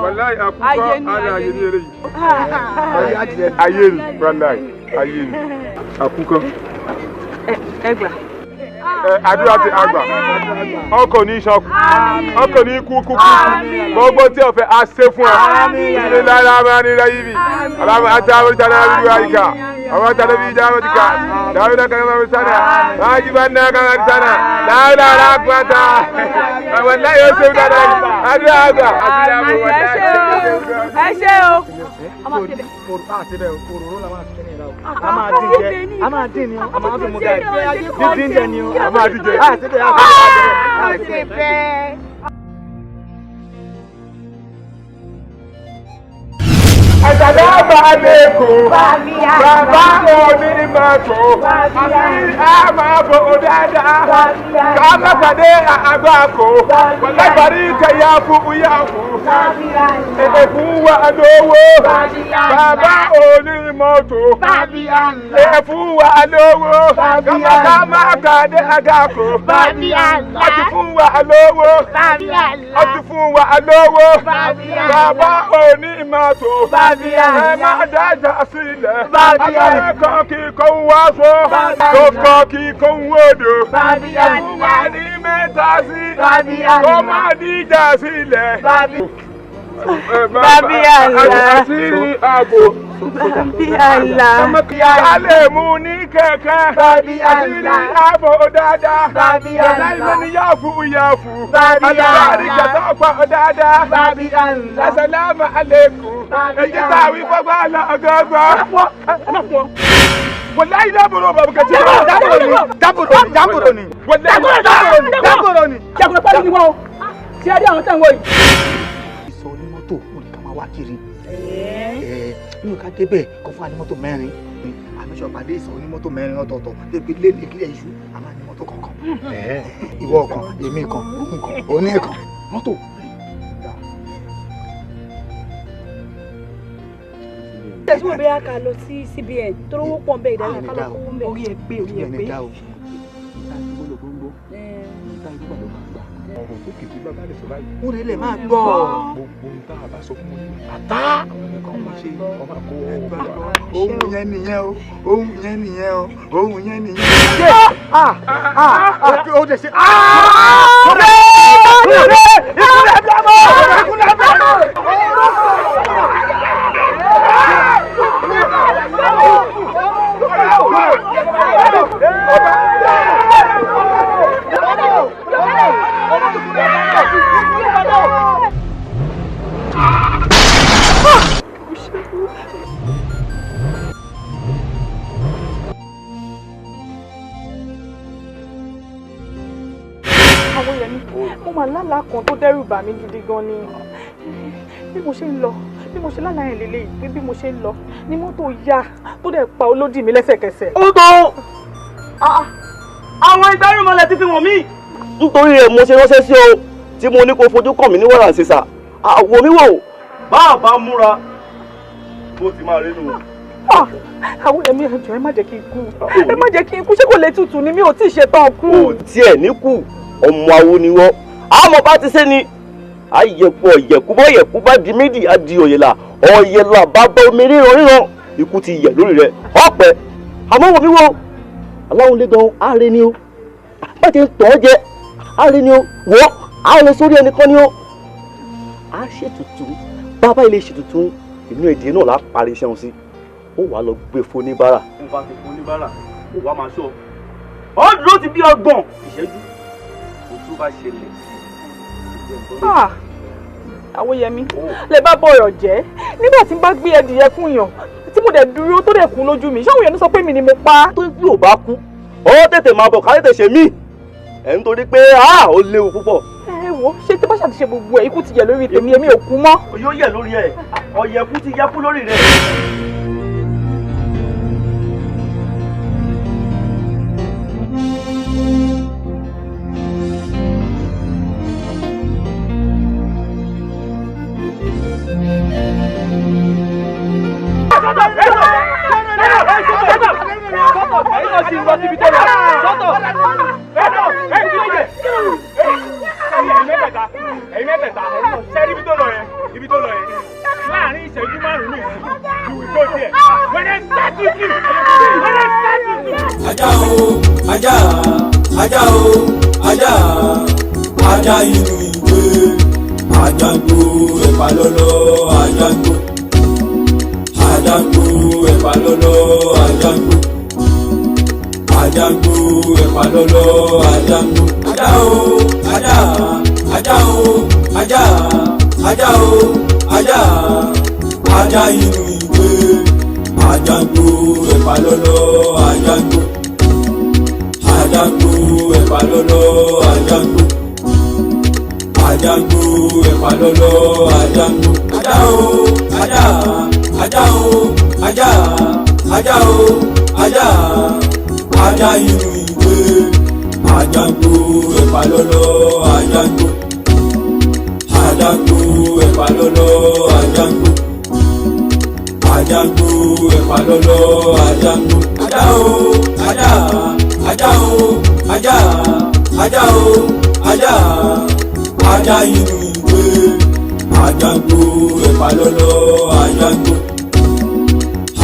Wàláì akúkọ ara ayé ni eré yìí. Ayé ni, wàláì ayé ni. Akúkọ. Ẹ gbà. Àdúrà ti àgbà, ọkọ̀ ní sọ́kù, ọkọ̀ ní kú kú kú, gbogbo tí o fẹ́ a ṣe fún ẹ, ilé lára máa ní láyé bi, aláma àti àwọn ìjà náà bí wàá yíká, àwọn àti àwọn ìjà náà ti ká, dáwọ́ náà kàmá máa sánà, máa jí bá náà kàmá sánà, dáwọ́ náà rà pátá, àwọn láyé ó ṣe é dáadáa, àdúrà àgbà, àdúrà àgbà wọ́n láyé. Ẹ ṣé o. A máa dín jẹ, a máa dín ni o, a máa fi mu gàrí, dídín jẹ ni o, a máa dín jẹ. A ti bẹ̀. Àsàlámù alaykum. Bàbá onímọ̀tò. Àti àmàbò dáadáa. Ká má pàdé àgbákò. Lágbàrí kẹyà fún yàgò. Èkó wa lówó. Bàbá onímọ́tò. Bàbí àlá. Ẹ fún wa lówó. Bàbí àlá. Ká má kàdé àgàkò. Bàbí àlá. A ti fún wa lówó. Bàbí àlá. A ti fún wa lówó. Bàbí àlá. Bàbá onímọ́tò. Bàbí àlá. Ẹ má dájà sílẹ̀. Bàbí àlá. Akẹ́kọ̀ọ́ kíkọ́ ń wá sọ. Bàbí àlá. Kókó kíkọ́ ń wòdò. Bàbí Ẹ àlá. fún wa ní mẹ́ta sí. Bàbí àlá. Kó má díjà sílẹ̀. Bàbí. Bàbí àlá. Àṣírí ààbò. Bàbí àlá. Ká lè mú ní kẹ̀kẹ́. Bàbí àlá. Àṣírí ààbò dáadáa. Bàbí àlá. Yàrá ìmọ̀ ni yáàfù yáàfù. Bàbí àlá. Àlùbáríkà tó pọ̀ dáadáa. Bàbí àlá. Asalaamu aleykum. Èyí tá a wí fọ́gbà lọ ọgọ́gbọ́. Wàláyé dábòrò bàbá kàtí. Dábòrò ni. Dábòrò ni. Wàláyé dábòrò ni. Dábòrò ni. Jagunlẹ̀ pálí ni wọ́n o. Ṣé ẹ rí àwọn táwọn yìí? Ìsọ onímọ́tò mo ní ká máa wá kiri. Ẹ nínú ká débẹ̀ kó fún wa ní mọ́tò mẹ́rin. Àmísọ̀ pàdé ìsọ onímọ́tò mẹ́rin ọ̀tọ̀ọ̀tọ̀ débi léde kílẹ̀ iṣu a máa ní mọ́tò kọ̀ọ̀kan. Ìwọ kan, èmi kan, òun kan, òní kan. Mọ́tò. Tẹ̀síwò bẹ́ẹ̀ ká lọ sí CBN tó rówó pọ̀ ń bẹ ìdáná ká lọ kówó ń bẹ. Orí ẹ pé, orí ẹ pé. Ọ̀rọ̀ tó kìí bá bá lè sọ báyìí. Ó lè lè máa gbọ́. Gbogbo ohun tá a bá sọ fún wọn ní àtá. Àwọn ọmọ ṣe ọmọ kó Ohun yẹn nìyẹn o, ohun yẹn nìyẹn o, ohun yẹn nìyẹn. Ah! Ah! Ah! Ó dẹ̀ ṣe. Ah! Ìkúlẹ̀! Ìkúlẹ̀ bí ọmọ! Ìkúlẹ̀ bí ọmọ! Àwọn èèyàn mi, mo mà lálàá kan tó dẹ́rù bà mí gidi gan ni. Bí mo ṣe ń lọ, bí mo ṣe lálàá yẹn lélẹ́yìí, pé bí mo ṣe ń lọ ni mọ́tò ya tó dẹ̀ pa olódì mi lẹ́sẹ̀kẹsẹ̀. Ó tó Àwọn ìgbárùmọ̀lẹ̀ ti fi wọ̀n mí. Nítorí rẹ̀ mo ṣe ránṣẹ́ sí ọ tí mo ní kó fojú kàn mí ní wàrà ṣèṣà. Àwọ̀ mi wò bá a bá múra bó ti máa rí nù. Àwọn èmi ẹjọ́ ẹ má jẹ́ kí n kú. Ẹ má jẹ́ kí n kú, ṣé kò lè tutù ni mi ò tí ì ṣetán kú. Kò tiẹ̀ ní kù, ọmọ awo ni wọ́n. Àmọ́ bá ti ṣe ni àyẹ̀kú ọ̀yẹ̀kú bọ́yẹ̀kú bá di méjì á di òyìnlá ọ̀yẹ̀lá bàbá omi ríran ríran ikú ti yẹ̀ lórí rẹ̀ ọ̀pẹ. Àmọ́ wò mí wò aláwọn lé gan ààrẹ ni o bá ti ń tàn ọ́ jẹ ààrẹ ni o wọ́ ààrẹ sórí ẹnìkan ni o. A ṣètùtù bàbá ilé ṣètùtù inú èdè náà là á parí iṣẹ́ wọn sí ó wàá lọ gbé foníbàárà. Mo bá ti foníbàárà ó wàá máa ṣọ́ ọ dúró ti bí 30 ìṣẹ́jú kò tún bá ṣẹlẹ̀ sí i. Ah! Àwòyẹmí lè bá bọ̀rọ̀ jẹ́ nígbà tí n bá gbé ẹdìyẹ fún yàn tí mo dẹ̀ dúró tó dẹ̀ kú lójú mi ṣáwọn èèyàn sọ pé mi ni mo pa á. Tó bí ò bá kú ọ tètè máa bọ̀ ká tètè ṣe mí ẹ̀ ń torí pé ó léwu púpọ̀. Ẹ wo ṣé tí bá ṣàtúnṣe gbogbo ẹ̀ ikú ti yẹ̀ lórí tèmi èmi ò kú mọ́. Yóò yẹ̀ lórí ẹ̀ ọ̀yẹ̀kú ti yẹ kú lórí rẹ̀. Ẹ̀yin mẹ́tẹ̀ẹ̀ta ṣẹ́rí ibi tó lọ yẹn, ibi tó lọ yẹn láàrin ìṣẹ́jú márùn-ún ní ìsìn you will go there when I start with you, when I start with you. Ajá o, ajá, ajá o, ajá, ajá inú ìwé, ajá ń gbó ẹ̀pà lọ́lọ́, ajá ń gbó, ajá ń gbó ẹ̀pà lọ́lọ́, ajá ń gbó, ajá ń gbó ẹ̀pà lọ́lọ́, ajá ń gbó. Ajá o, ajá, ajá o, ajá, ajá o, ajá, ajá inú ìwé, ajá ń gbó ẹ̀pà lọ́lọ́, ajá ń gbó, ajá ń gbó ẹ̀pà lọ́lọ́, ajá ń gbó, ajá ń gbó ẹ̀pà lọ́lọ́, ajá ń gbó. Ajá o, ajá, ajá o, ajá, ajá o, ajá, ajá inú ìwé, ajá ń gbó ẹ̀pà lọ́lọ́, ajá ń gbó, ajá ń gbó ẹ̀pà lọ́lọ́, ajá ń gbó, ajá. Ajá ń gbó ẹ̀pà lọ́lọ́, ajá ń gbó. Ajá o, ajá, ajá o, ajá, ajá o, ajá, ajá inú ìwé. Ajá ń gbó ẹ̀pà lọ́lọ́, ajá ń gbó.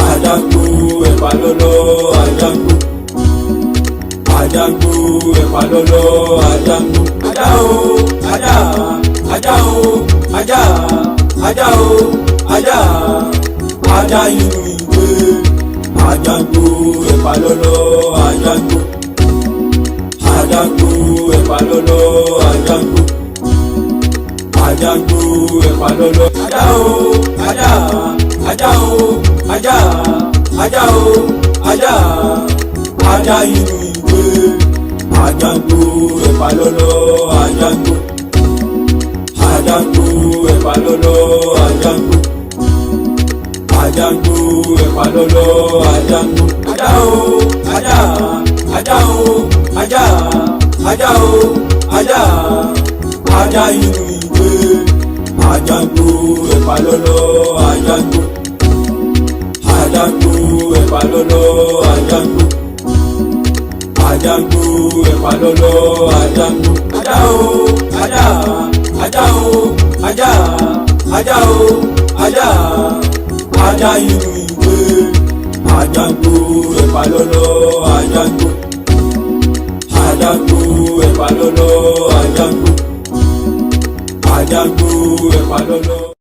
Ajá ń gbó ẹ̀pà lọ́lọ́, ajá ń gbó. Ajá ń gbó ẹ̀pà lọ́lọ́, ajá ń gbó. Ajá o, ajá, ajá o, ajá, ajá o, ajá, ajá inú ìwé. Ajá ń gbó ẹ̀pà lọ́lọ́, ajá ń gbó. Ajá ń gbó ẹ̀pà lọ́lọ́, ajá ń gbó. Ajá ń gbó ẹ̀pà lọ́lọ́. Ajá o, ajá, ajá o, ajá, ajá o, ajá, ajá inú ìwé. Ajá ń gbó ẹ̀pà lọ́lọ́, ajá ń gbó. Ajá ń gbó ẹ̀pà lọ́lọ́, ajá ń gbó. Ajá ń gbó ẹ̀pà lọ́lọ́, ajá ń gbó. Ajá o, ajá, ajá o, ajá, ajá o, ajá, ajá inú ìwé. Ajá ń gbó ẹ̀pà lọ́lọ́, ajá ń gbó. Ajá ń gbó ẹ̀pà lọ́lọ́, ajá ń gbó. Ajá ń gbó ẹ̀pà lọ́lọ́, ajá ń gbó. Ajá o, ajá, ajá o, ajá, ajá o, ajá, ajá inú ìwé. Ajá ń gbó ẹ̀pà lọ́lọ́, ajá ń gbó. Ajá ń gbó ẹ̀pà lọ́lọ́, ajá ń gbó. Ajá ń gbó ẹ̀pà lọ́lọ́.